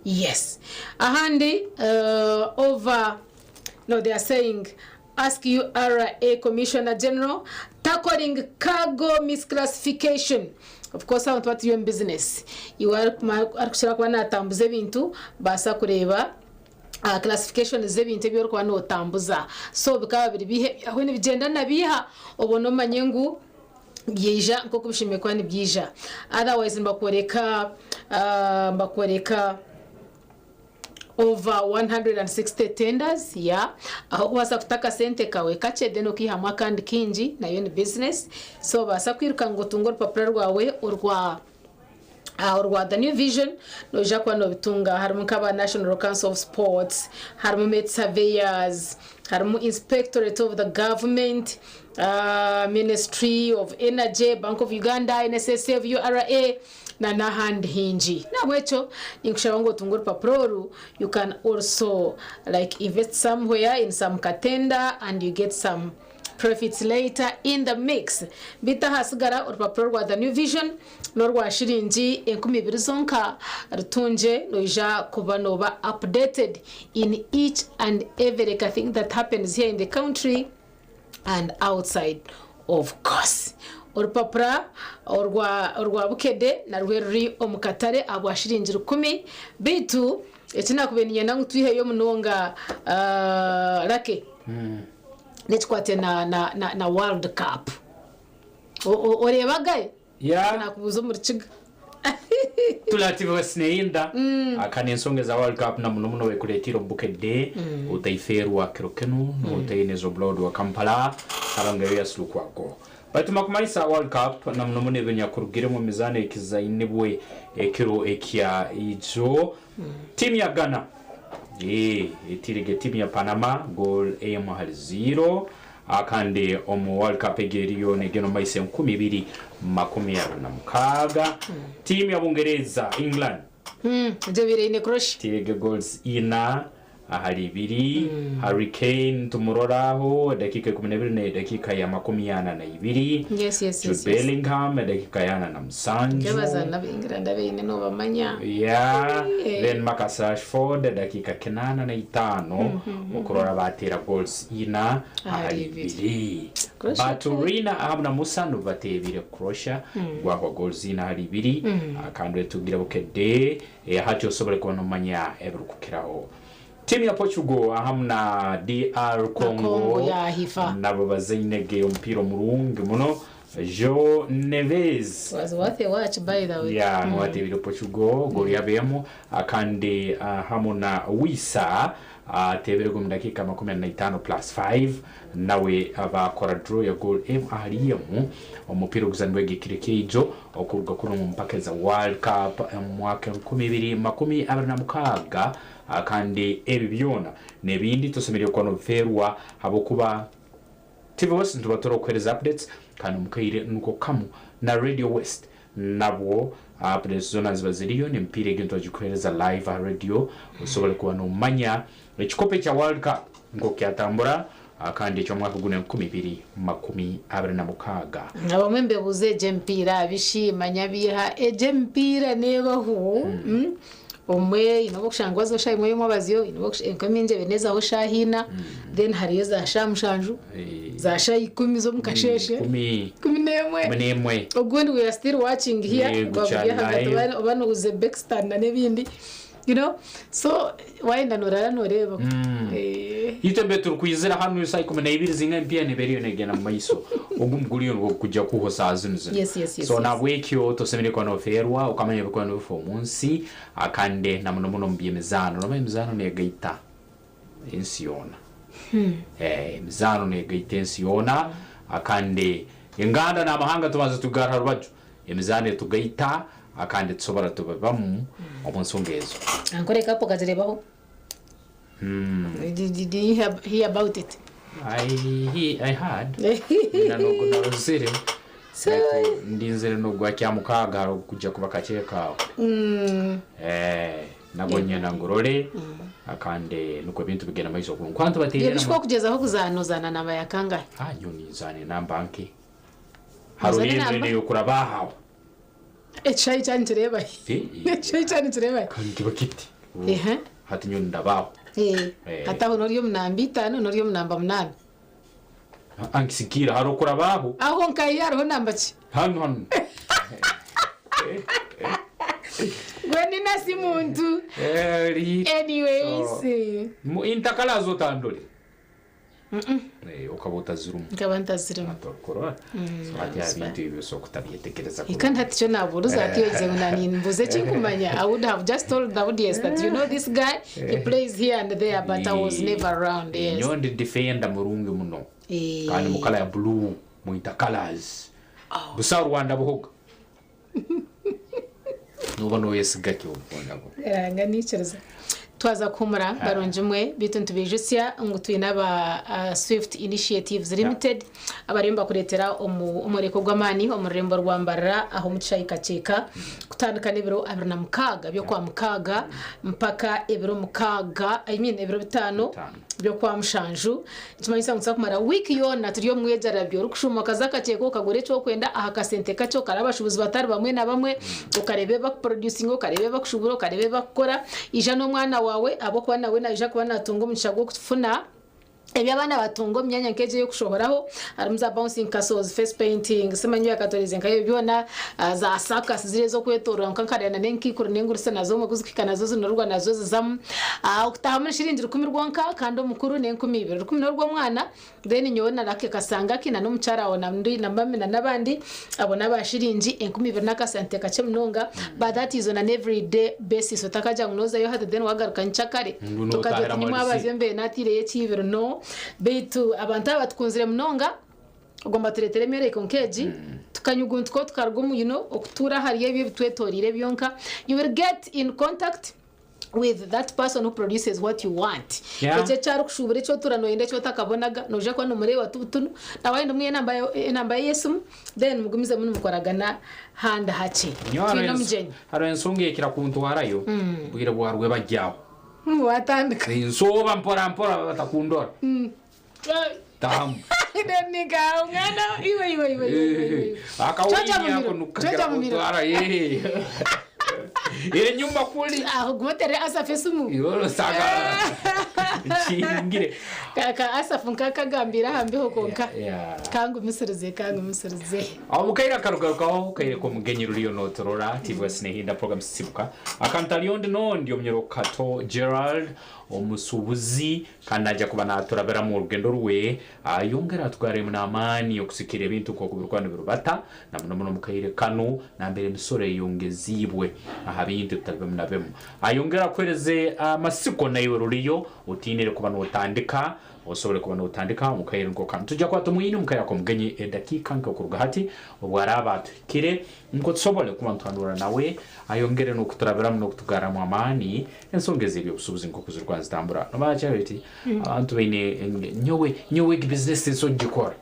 yes ahandi uh, over no they are saying ask ura commissioner general tackling cargo misclassification of course abantu baturi omu business iwe arikukira kuba natambuza ebintu baasa kureeba. Classification z'ebintu ebi orikuba notambuza. So bikaba biri biiha ebyawe nibigyenda na biiha obone omanye ngu byaija nk'oku bishemereire kuba nibyija. Otherwise nibakworeka nibakworeka over 160 tenders yeah ahu orikubaasa kuta akasente kaawe kakye then okaihamu akandi kaingi nayo ni business. So obaasa kwiruka ngu otunge orupapura rwawe orwa. Orwa The New Vision noija kuba nobitunga harimu nk'aba National Council of Sports, harimu Met Surveyors, harimu Inspectorate of the Government, Ministry of Energy, Bank of Uganda, NSSF, URA na n'ahandi haingi. Nahabwekyo ninkushaba ngu otunge orupapura oru, you can also like invest somewhere in some ka tender and you get some profits later in the mix. Beitu ahasigara orupapura rwa The New Vision n'orwa shiringi 2000 zonka rutungye noija kuba nooba updated in each and every thing that happens here in the country and outside of course. Orupapura orwa orwa Bukedde narwo ruri omu katare ahabwa shiringi 1000 beitu eki nakubaire niinyenda ngu twiheyo munonga Lucky n'ekikwate na na na world cup. Oreeba ge? Yeah. Nakubuuza omu Rukiga. Tulatiibwa Sineyinda aka n'ensonga eza World Cup na muno muno bekureetiire omu Bukedde otaifeerwa kiro kinu n'otaine Zobload wa Kampala Karanga Erias Lukwago. Baitu makumaisa World Cup na muno muno ebinyakurugiremu omu mizaano ekizainibwe ekiro ekya ijo tiimu ya Ghana etiirege tiimu ya Panama goal emu hali ziiro. Kandi omu World Cup egi eriyo negenda omu maiso 2026, tiimu ya Bungereza, England, Egyo ebaire eine Croatia. etiirege goals ina ahari ibiri. Harry Kane tumurora aho edakiika ikumi na ibiri n'edakiika ya makumi ana na ibiri. Jude Bellingham edakiika ya ana na musanju. Nk'abazaani aba England abaine nobamanya. Yeah, then Marcus Rashford edakiika kinaana na itaano okurora bateera goals ina ahari ibiri. Croatia Baturina ahamu na Musa nibo bateebire Croatia gwahwa goals ina ahari ibiri. Kandi etungire Bukedde hati osobole kuba nomanya ebirikukiraho. Tiimu ya Portugal ahamu na DR Congo Congo ya hifa. nabo bazainege omupiira omurungi muno. João Neves Was worth a watch by the way. ya niwe ateebire Portugal goolo yaaba emwe kandi hamu na Wissa ateebire omu dakiika makumi ana na itaano plus five nawe baakora draw ya goolo emwe ahari emwe. Omupiira oguzanirwe ekiro kyaijo okuruga kunu omu mpaka eza World Cup omu mwaka 2026 kandi ebi byona n'ebindi tosemereire kuba nobifeerwa ahabw'okuba TV West nituba turikukuheereza updates kandi omu kaire niko kamu na Radio West nabwo updates zoona niziba ziriyo n'emipiira egi nitwagikuheereza live aha radio osobole kuba nomanya ekikopo ekya World Cup nk'oku kyatambura kandi eky'omwaka gunu 2026. Abamwe nibebuuza egyo emipiira bishi manya biiha egyo emipiira neebaho Obumwe haine obu orikushanga waza shaaha emwe y'omwabazyo, haine obu orikusha enka emingi ebaire neezaho shaaha ina, then hariyo za shaaha mushanju, za shaaha ikumi z'omu kasheeshe, Ikumi. 11. 11. Ogundi we are still watching here, Yego, guba guri kyari ahagati live. oba oba ni Uzbekistan na n'ebindi, you know, so waayenda nooraara nooreeba. Itwe mbere turikwizira hanu saaha 12 zinga emipiira neeba eriyo negenda omu maiso. Ogu omuguriyo nigwo gukujya kuhwa saaha zinu zinu. Yes, So nahabwekyo tosemereire kuba nofeerwa okamanya ebirikuba nibifa omu nsi kandi na muno muno omu by'emizaano. Nomanya emizaano negaita ensi yoona. Emizaano negaita ensi yoona kandi enganda n'amahanga tubanza tubigarra ha rubaju. Emizaano etugaita kandi tusobora tubibamu omu nsonga ezo. Ankore Cup okagireebaho? Did, did you hear, hear about it? I, he, I had nyina nogu narozire So, baitu ndinzire nogwa kyamukaaga haro kujja kuba kakye kaawe eh, nabwo nyenda ngurore akande nukwo ebintu bigenda maiso kurungi kwantu bateerera Ebishuba okugyezaho kuzaana ozaana namba ya kangahe? Ah, nyowe ninzaana enamba nke haro Ozaana yenu enamba? eyokuraba ahawe Ekishayi kyanyu kireebahi? Eh, Ekishayi kyanyu kireebahi? kandi kiba kiti Ehe. hati nyowe nindabaho Eh, Eh. hati aho nori omu namba itaano nori omu namba munaana. Ankisikira hariho okuraba aho. Aho nkahi hariho namba ki? Hanu hanu. Gwe nina si muntu. Eri. Anyways. So, intakalazi otandore. Okaba otazirimu. Nkaba ntazirimu. Torikora. So hati That's ebintu ebyo osobola kutabyetegereza Kandi hati kyo nabuuza ati ogize ngu nanimbuza ekinkumanya. I would have just told the audience that you know this guy, he plays here and there, but I was never around. Yes. Nyowe ndi defender murungi muno. Kandi mukala ya blue mwita colors. Busa Rwanda buhoga. Noba noyesiga ki obubona bwo. Eranga nikiriza. Twaza kuhumura barungi mwe bitu nitubijusya ngu twine aba Swift Initiatives Limited abariyo nibakureetera omworeko gw'amaani omu rurembo rwa Mbarara aho omu kishaayi Kakyeka kutandika n'ebiro 26 by'okwa mukaaga mpaka ebiro mukaaga, I mean ebiro bitaano by'okwa mushanju. Nikimanyisa ngu nituza kumara wiiki yoona turi omu mwegyarabyo orikushuuma okaza Kakyeka okagura eki orikwenda aha kasente kakye okareba abashuubuzi batari bamwe na bamwe okareeba ebi bakuproducinga okareeba ebi bakushuubura okareeba ebi bakukora. Ija n'omwana waawe ahabw'okuba nawe naija kuba naatunga omugisha gw'okufuna ebi abaana batunga omu myanya nk'egyo ey'okushohoraho harimu za bouncing castles, face painting, simanyi byakatoreze nka ebyo byona, za circus ziriya ez'okwetoorora nka nkareeba n'enkaikuru n'engurutse nazo obumwe ku zikuhika nazo zinurwa nazo zizamu. Okutaahamu ni shiringi 10 rwonka kandi omukuru n'enkumibiri. 10 n'orw'omwana then nyowe na Lucky Kasangaki na n'omukyara wawe na na mami na n'abandi abo n'aba shiringi 2000 n'akasente kakye munonga but that is on an everyday basis otakagira ngu nozayo hati then wagaruka nkyakare Ngu tokagira notahira oti mu nimwabaza embeera natiireyo ekiibiro no beitu abantu aba batukunzire munonga ogomba tureetere emyoreko nk'egi tukanyuguntukaho tukaruga omu you know, okutuura ahari ebyo ebitwetoreire byonka. You will get in contact with that person who produces what you want. Ekyo eki arikushuubura eki otuura nooyenda eki otakabonaga, noija kuba noomureeba tu butunu, nawe waayenda omuhe enamba ye y'esimu then mugumizemu nimukoragana handi hakye. Nyowe Twine omugyenyi. hariho ensonga ekira kuntwarayo obwire bwarwe baryaho. Watandika. Nsooba mpora mpora batakundora. Tahamu. Ninka omwana iwe iwe iwe iwe iwe. Akawinyi Chocha ako mumiro. nukakira Chocha mumiro. kuntwara eh. Enyuma kuli. Aho gumatere Asaf esimu. Iwe osanga nkingire. Ka Asaf nkakagambira aha mbeho konka. Yeah. Kangumisirize kangumisirize. Aho mukaire akarugarukaho kaire k'omugenyi ruriyo notorora TVS nehinda program sisimuka akantari ondi nondi omunyoro Kato Gerald omusubuzi kandi naija kuba naturabiramu orugendo rwe ayongere atugaremu n'amaani okusikira ebintu nk'oku birikuba nibirubata na muno muno omukaire kanu nambere emisoro eyongeziibwe aha bintu ebitari bimwe na bimwe. Ayongere akuhereze amasiko naiwe ruriyo otiinire kuba notandika osobole kuba notandika omu kaire nko kanu. Nitwija kuba tumwine omu kaire ak'omugenyi edakiika nke okuruga hati obu araaba atuhikire nko tusobole kuba nituhanura nawe ayongere n'okuturabiramu n'okutugarramu amaani ensonga ez'ebyobusuubuzi nk'oku zirikuba nizitambura. Nomanya Charity, abantu baine nyowe nyowe egi bizinesi tinsobola kugikora.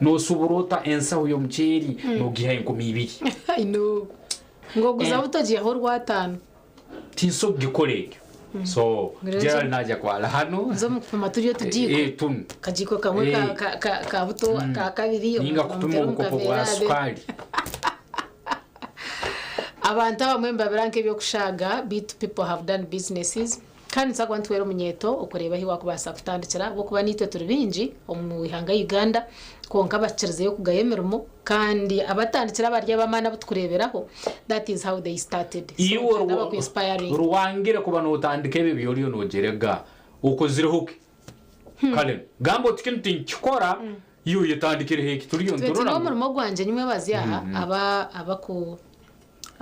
Noosubura ota ensaho y'omuceeri noogiha 2000? I know. Ngu oguza buto ogihaho orwataano. Tinsobola kugikora ekyo. So Ngu rero Gerald naija kwara hanu. Nza omu kupima turye otugiiko. Tunu. Akagiiko kamwe ka buto, aka kabiri, Ninga kupima omutere omu obukopo bwa kaveera, then sukaali. Abantu abamwe nibabira nk'eby'okushaaga beitu people have done businesses kandi nitubaasa kuba nituhwera omunyeeto okureeba ahu waakubaasa kutandikira ahabw'okuba naitwe turi baingi omu ihanga Uganda kwonka abakirizeyo kugaya emirimo kandi abatandikire abari ab'amaani abu turikureeberaho that is how they started so Iwe nitwenda baku inspiring. ruwangire kuba notandika ebyo ebi oriyo nogyerega okozireho ki? Kare gamba oti kinu tinkikora iwe oyetandikireho eki turiyo Twe niturora twine ngu omurimo gwangye nimwebaza aha aba abaku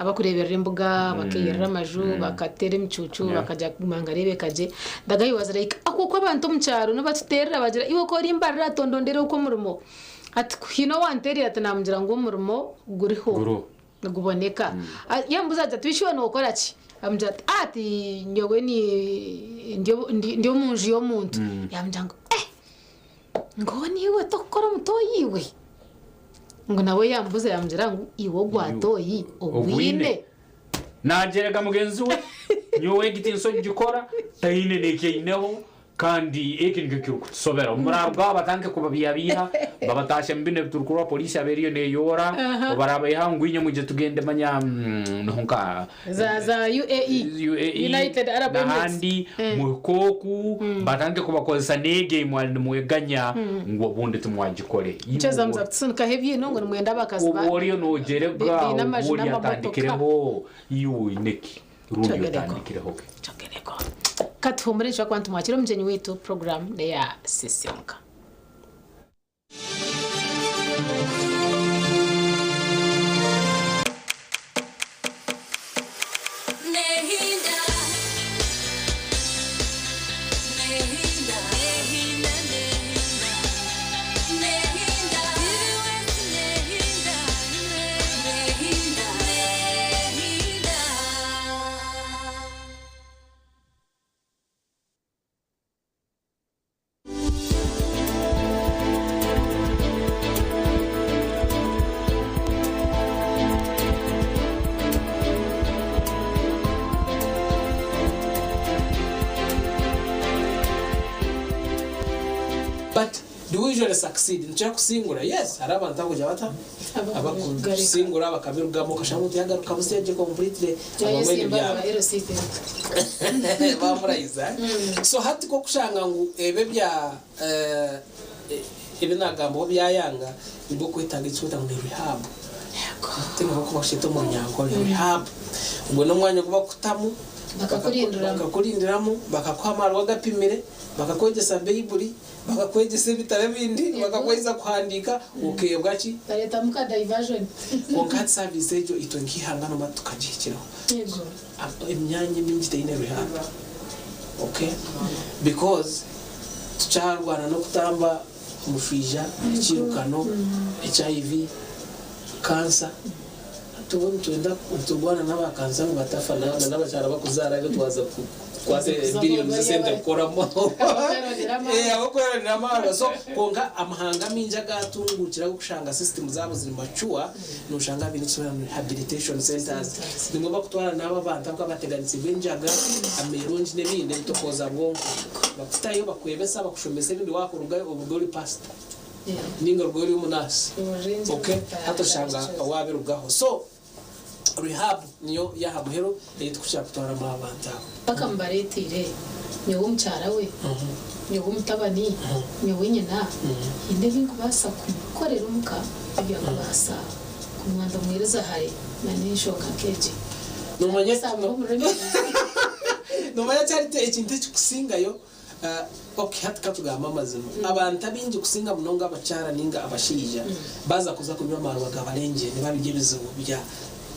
abakureeberera embuga bakeyerera amaju bakateera emicuucu bakagya kuguma ngu areebeka gye. The guy was like aku oku abantu omu kyaro nibatuteerera bagira iwe ku orimbarira tondondera oku omurimo. Ati haine owanteerire ati naamugira ngu omurimo guriho Guriho. niguboneka. Yambuuza ati ati iwe nookora ki? Amugira ati ati nyowe ni ndi ndi omu nju y'omuntu. Yamugira ngu eh ngu niiwe tokukora omutoyi iwe? Ngu nawe yaamubuuza yaamugira ngu iwe ogwa toyi ogwine? Ogwine. Naagyerega mugenzi we, nyowe egi tinsobola kugikora, taine n'eki aineho. Kandi eki nikyo kirikutusobera. Obu muraaruga aha batandike kubabiihabiiha, babataashe mu binu ebi turikureeba poliisi yaaba eriyo neeyoora, Aha. obu baraabayiha ngu inywe mwije tugende manya niho nka Za za UAE, UAE United Arab Emirates. n'ahandi muhike oku batandike kubakozesa n'egyo ei mwari nimweganya ngu obundi timwagikore. Iwe Mukyeza muza kutusunikaho ebyino ngu nimwenda abakazi ba obu oriyo noogyerega baine obu amaju ori n'amamotoka. atandikireho iwe oine ki rundi Kyogereko. otandikireho ki? Katuhumure nitushobora kuba nitumwakira omugyenyi waitu program neya Sisimuka. Nehinda, nehinda, nehinda, nehinda, nehinda, nehinda, nehinda. But do we usually succeed? Nitukira kusingura? Yes, hariho abantu abakugira bata? Abakusingura bakabirugamu okashanga omuntu yagaruka busya gye completely abamwe nibyabo. Bamurahiza. So hati kokushanga ngu ebyo ebya ebi nagambaho byayanga nibwo kwetaaga ekikweta ngu ni rehab. Tinga bakusheta omu Runyankore rehab. Ogwo n'omwanya ogu bakutamu Bakakurindiramu. Bakakurindiramu, bakakuha amarwa agapimire, bakakwegyesa Baibuli, bakakwegyesa ebitabo ebindi, bakakwegyesa kuhandiika, okeebwa ki? Bareetamu ka diversion. Kwonka hati service egyo itwe nk'eihanga noma tukagihikireho. Yego. Emyanya emingi teine rehab. Okay? Because tukyarwana n'okutamba omushwija, ekiirukano, HIV, cancer. Hati obwo nitwenda niturwana n'aba kansa ngu batafa na n'abakyara bakuzaara abe twaza kukwata billions z'esente kukoramu. Ab'okweranira amaarwa. So kwonka amahanga amingi agatungukire agokushanga system zaabo ziri mature, noshanga biine ekitwara ngu rehabilitation centers. Nimwo bakutwara n'abo abantu abakuba bateganisibwe enjaga, ameirungi n'ebindi ebitokooza bwonko. Bakutayo bakwebesa, bakushomesa ebindi wakurugayo oruga ori pastor ninga oruga ori omunasi. Okay? Hati oshanga wabirugaho. So rehab niyo y'aha muheru ei tukukira kutwaramu abantu abo. Paka mubareeteire nyowe omukyara we, nyowe omutabani, nyowe nyina, haine ebi nkubaasa kumukorera omuka ebyakubaasa kumwanda omwiriza hare na n'enshonga nk'egi. Nomanya nomanya Charity ekintu ekikusingayo Ok hati katugambe amazima, abantu abaingi kusinga munonga abakyara ninga abashaija baza kuza kunywa amarwa gabarengire nibiba biri ebizibu bya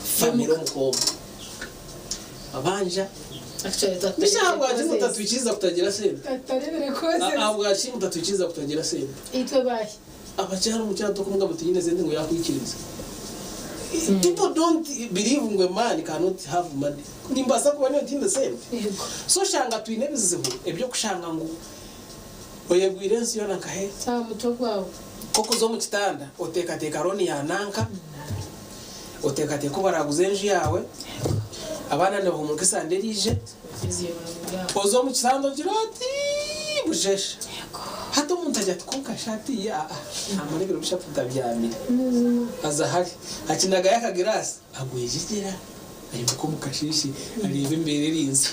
family omuka omwo. Abanja Mbisha ahabwaki mutatwikiriza kutagira sente? Ahabwaki mutatwikiriza kutagira sente? Itwe bahi? Abakyara omukyara tokumugamba oti nyine sente ngu yakwikiriza. People don't believe ngu a man cannot have money. Nimbaasa kuba nyowe ntiine sente? So oshanga twine ebizibu eby'okushanga ngu oyegwire ensi yoona nkahe? Aha mutwe gwawe. Nk'okuza omu kitanda oteekateeka looni ya nanka, oteekateeka obu baraaguze enju yaawe, abaana nibahumuruka esande eriije, oze omu kitanda ogire oti busheesha. Hati omuntu agira ati kwonka shi hatiiya aa naamara ebiro bishatu ntabyamire. Aza hare akinagayo akagiraasi agwejegyera aimuka omu kasheeshe areeba embeera eri nsya.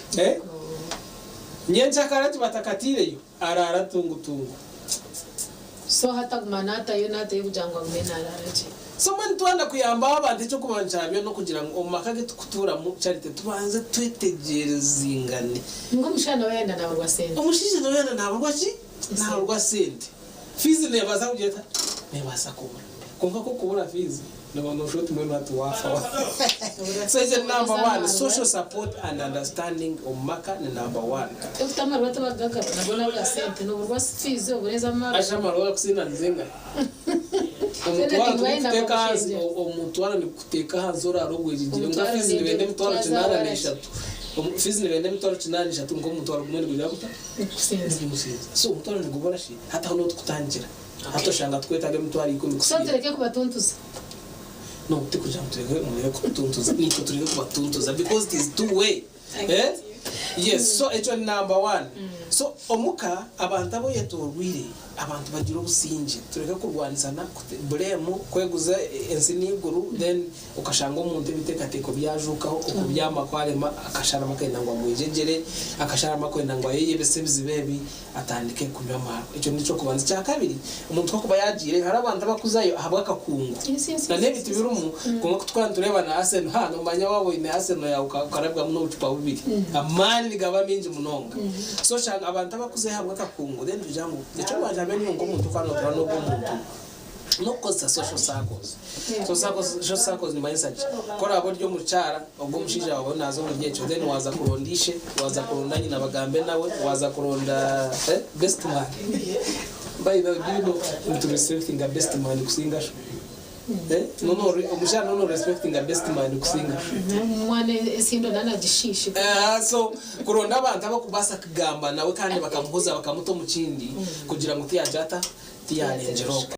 Nyenkyakare ati batakatiireyo araara tungutungu. So hati aguma naatayo naatayo kugira ngu agume naaraara gye. So mbwenu twenda kuyambaho abantu eky'okubanza kyabyo n'okugira ngu omu maka agu turikutuuramu Charity tubanze twetegyerezingane. Ngu omushaija nawe yayenda naaburwa sente. Omushaija nawe yayenda naaburwa ki? Naaburwa sente. Fiizi neebaasa kugira eta? Neebaasa kubura. Kwonka ku okubura fiizi nooba nooshusha oti mbwenu hati waafa. So ekyo ni number one, social support and understanding omu maka ni number one. Ekuta amarwa tibagagaba nago naga sente noburwa fiizi obureza amarwa. Asha amarwa gakusinda nizingahi? Omutwaro tigurikuteeka ahansi, omutwaro nigukuteeka ahansi oraara ogwejegyire. Kwonka fiizi nibenda emitwaro kinaana n'eshatu. Fiizi nibenda emitwaro kinaana n'eshatu kwonka omutwaro gumwe nigugira guta? Nigusinza. So omutwaro nigubura shi? Hati aho niho tukutangira. Hati oshanga tukwetaaga emitwaro ikumi So kusiiba. tureke kubatuntuza. No, tikugira ngu tureke mureke kututuntuza, naitwe tureke kubatuntuza because it is two way. Eh? Yes, so ekyo ni number one. So omuka abantu abu oyetorweire abantu bagire obusingye tureke kurwanisana, blame, kweguza ensi n'eiguru then okashanga omuntu ebiteekateeko byajuukaho okubyama kwarema akasharamu akenda ngu agwejegyere, akasharamu akwenda ngu ayeyebese ebizibu ebi atandike kunywa amaarwa. Ekyo n'ekyokubanza. Ekyakabiri, omuntu ku akuba yagiireyo hariho abantu abakuzayo ahabw'akakungu na n'ebintu birimu kwonka ku turikuba nitureeba na Arsenal ha noomanya waaba oine Arsenal yaawe okarabwamu n'obucupa bubiri amaani nigaba maingi munonga. So oshanga abantu abakuzayo ahabw'akakungu then tugira ngu eky'okubanza hamwe n'iwe nk'omuntu okuba nootura n'ogwo omuntu n'okukozesa social circles. So circles, social circles nimanyisa ki? Ku oraabe ori omukyara, ogwo omushaija waawe naaza omuri ekyo then waaza kuronda ishe, waaza kuronda nyina bagambe nawe, waaza kuronda eh, best man. By the way, do you know ntu respectinga best man kusinga sho? Eh, nono omukyara nono respectinga best man kusinga sho. Omwana esindo nanagishiishe. Ah, so kuronda abantu abakubaasa kugamba nawe kandi bakamuhuza bakamuta omu kindi kugira ngu tiyagira ata? Tiyarengyera okwo.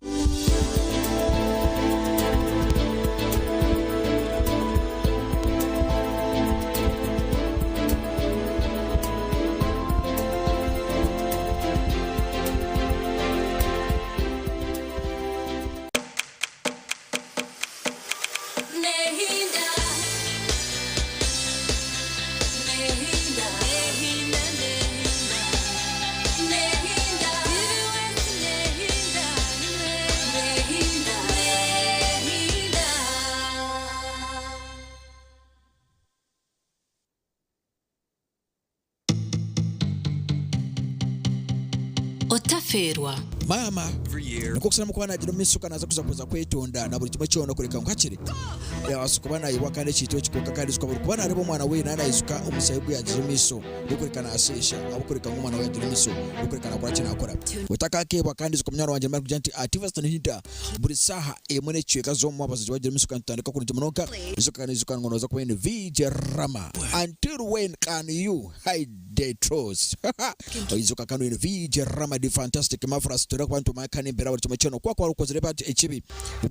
Nehinda, nehinda, nehinda, nehinda, nehinda, nehinda, nehinda. Otafeerwa. Maama nikwo kusaramu kuba nagira omu maisho naza kuza kuza kwetonda na buri kimwe kyona kureka ngu hakiri yabaasa kuba nayebwa kandi ekintu eki kwonka kandi ijuka buri kuba nareeba omwana we naaba naijuka omushaija ogu yagiire omu maisho n'okureka nasheesha ahabw'okureka ngu omwana we yagiire omu maisho n'okureka nakora ki nakora. Otakakeebwa kandi ijuka munywani wangye nimara kugira nti Ativaston Hinda buri saaha emwe n'ekicweka z'omu mwabazyo wagira omu maisho kandi tutandika kurungi munonga ijuka kandi ijuka ngu noza kuba oine VJ Rama until when can you hide the truth. Oijuka kandi oine VJ Rama the fantastic marvelous turikuba kuba nitumanya kandi embeera buri kimwe kyona ku wakuba okozire bati ekibi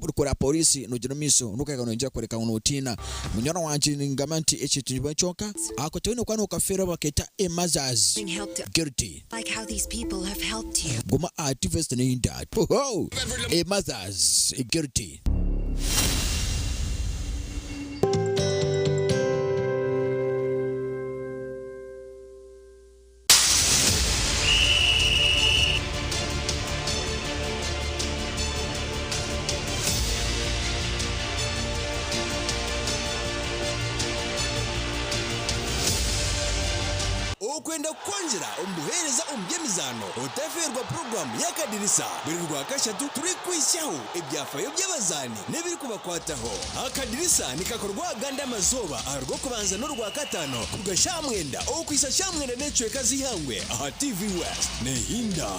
orikora polisi nogira omu maisho nokahika noyongyera kworeka ngu notiina. Munywani wangye ningamba nti ekintu nikimwe kyonka ako toine kuba nokafeerwa baketa a mother's guilty. Like how these people have helped you. Guma aha TV neinda. A mother's guilty. Okwenda kukwongyera omu buheereza omu by'emizaano, otafeerwa puroguraamu y'Akadirisa buri Rwakashatu turikuhitsyaho ebyafaayo by'abazaani n'ebirikubakwataho. Akadirisa nikakorwa agandi amazooba aha Rwokubanza n'Orwakataano kuruga shaaha mwenda okuhitsya shaaha mwenda n'ekicweka z'eihangwe aha TV West. Nehinda.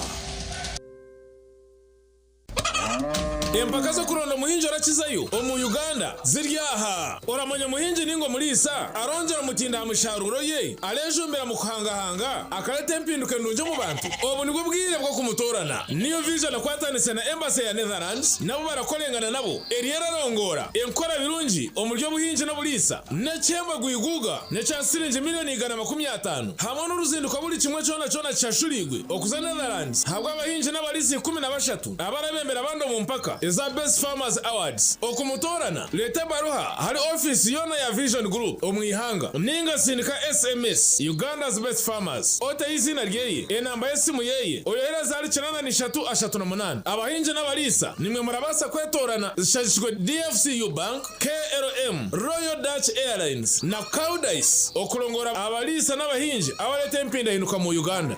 Empaka z'okuronda omuhingi orakizayo omu Uganda ziri aha. Oramanya omuhingi ninga omuriisa arongyera omutindo aha misharuuro ye, arejumbira mu kuhangahanga, akareta empinduka endungi omu bantu? Obu nibwo bwire bw'okumutoorana. New Vision ekwatanise na Embassy ya Netherlands nabo barakorengana nabo eriyo erarongoora enkora birungi omuri obuhingi n'oburiisa n'ekihembo gwiguuga n'ekya siringi miriyoni 150 hamwe n'oruzinduko buri kimwe kyona kyona kishashuriirwe okuza Netherlands ahabw'abahingi n'abariisa 13 abarabembera abandi omu mpaka eza Best Farmers Awards. Okumutoorana, reeta ebaruha ahari ofiisi yoona ya Vision Group omu ihanga ninga sindika SMS Uganda's Best Farmers oteho eiziina ryeye, enamba y'esimu yeye, oyohereze ahari 83 38. Abahingi n'abariisa nimwe murabaasa kwetoorana zishagikirwe DFCU Bank, KLM, Royal Dutch Airlines na Koudijs okurongoora abariisa n'abahingi abareeta empindahinduka mu Uganda.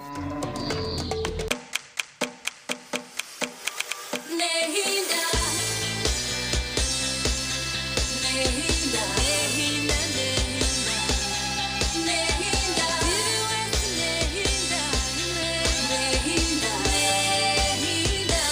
Nehinda, nehinda, nehinda, nehinda, nehinda, nehinda, nehinda.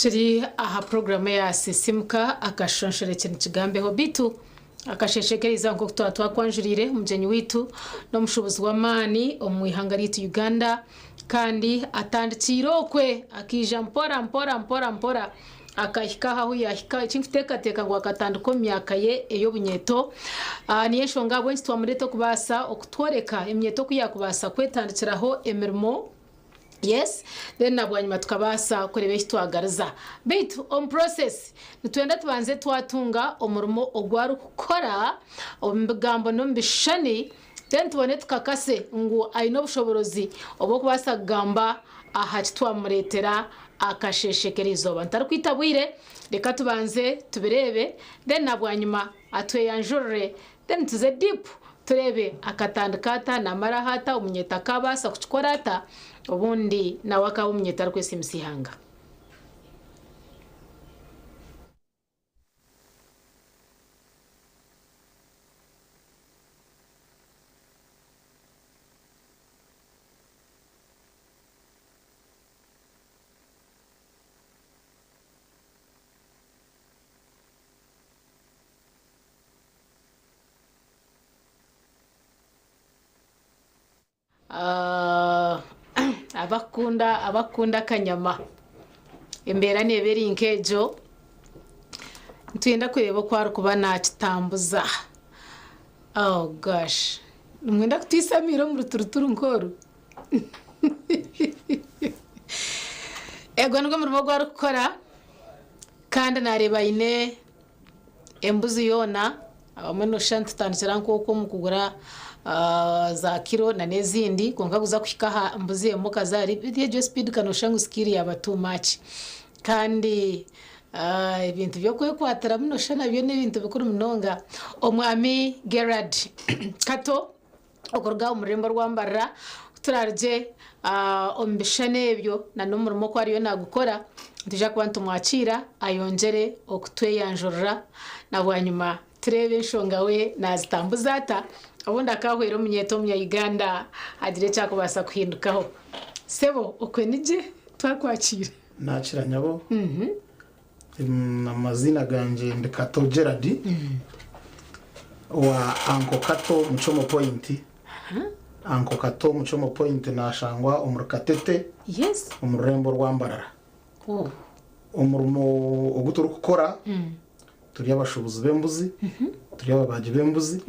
Turi aha puroguramu eya Sisimuka akashonshorekye nikigambeho bitu akasheshekereza nk'oku twaba twakwanjuriire omugyenyi waitu n'omushuubuzi w'amaani omu ihanga ryaitu Uganda kandi atandikiire okwe akaija mpora mpora mpora mpora akahika ahu yahika. Eki nkuteekateeka ngu akatandika omu myaka ye ey'obunyeeto. Niyo enshonga ahabw'enki twamureeta okubaasa okutworeka eminyeeto oku yaakubaasa kwetandikiraho emirimo. Yes, then na bwanyima tukabaasa kureeba eki twagariza. Beitu omu process nitwenda tubanze twatunga omurimo ogu arikukora omu bigambo n'omu bishushani then tubone tukakase ngu aine obushoborozi obw'okubaasa kugamba aha ki twamureetera akasheeshe k'erizooba. Ntarikwita bwire, reka tubanze tubireebe then na bwanyima atweyanjurire Then tuze deep tureebe akatandika ata, namaraho ata, omunyeeto akaabaasa kukikora ata, obundi nawe akaaba omunyeeto arikwesiimisa eihanga. Abakukunda abakukunda akanyama embeera neeba eri nk'egyo nitwenda kureeba oku arikuba naakitambuza. Oh gosh! Nimwenda kutwisa amairo omu ruturuturu nk'oru? Ogwo nigwo murimo ogu arikukora kandi naareeba aine Embuzi yoona abamwe nooshusha nitutandikira nk'okwo omu kugura za kiro nana ezindi kwonka kuza kuhika aha mbuzi emwe okazaara beitu egyo speed ka nooshusha ngu skill yaaba too much. Kandi ebintu by'okwekwatiramu nooshusha nabyo n'ebintu bikuru munonga. Omwami Gerald Kato Okuruga omu rurembo rwa Mbarara ku turaarugye omu bishushani ebyo n'omurimo oku ariyo naagukora, nitwija kuba nitumwakiira ayongyere okutweyanjurira na bwanyima tureebe enshonga we naazitambuza ata obundi akaahwera omunyeeto omunya-Uganda agire eki arikubaasa kuhindukaho. Sebo okwe ni gye twakwakiira. Naakira nyabo. Amaziina gangye ndi Kato Gerald owa Uncle Kato Muchomo Point. Uncle Kato Muchomo Point nashangwa omuri Katete omu rurembo rwa Mbarara. Omurimo ogu turikukora turi abashuubuzi b'embuzi, turi ababaagi b'embuzi,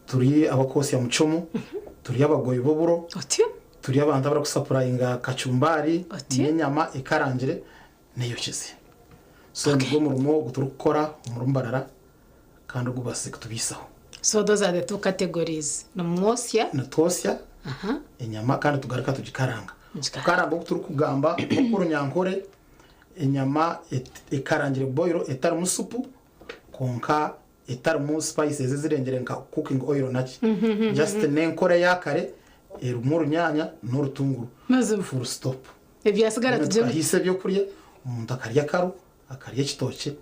turi abakwosya muchomo, turi abagoyi b'oburo, turi abantu abarikusapurayinga kachumbari n'enyama ekarangire. N'eyokize. So nigwo murimo ogu turikukora omuri Mbarara kandi ogubaasize kutubaisaho. So those are the two categories. Nimwosya. Nitwosya enyama kandi tugaruka tugikaranga. Kukaranga oku turikugamba nk'oku Orunyankore enyama ekarangire boilo etarimu supu kwonka etarimu spices ezirengire nka cooking oil naki. Just n'enkora eya kare erimu orunyaanya n'orutunguru. Full stop. Ebyasigara Mbwenu tugye. tukahiisa ebyokurya, omuntu akarya akaro, akarya ekitookye,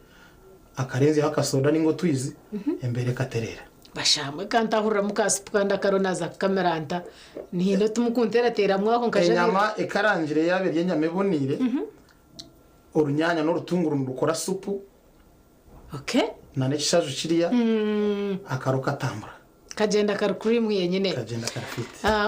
akarenzyaho akasoda ninga otwizi, embeera ekatereera. Bashambwe ka ntahuriramu ka supu kandi akaro naaza kukamira nta? Nihaine otumukunterateeramu aho nkajabiira. Enyama ekarangire yaaba eri enyama eboniire, orunyaanya n'orutunguru nirukora supu n'ekishaju kiriya, akaro katambura. Kagyenda kari cream yenyine. Kagyenda kari fit.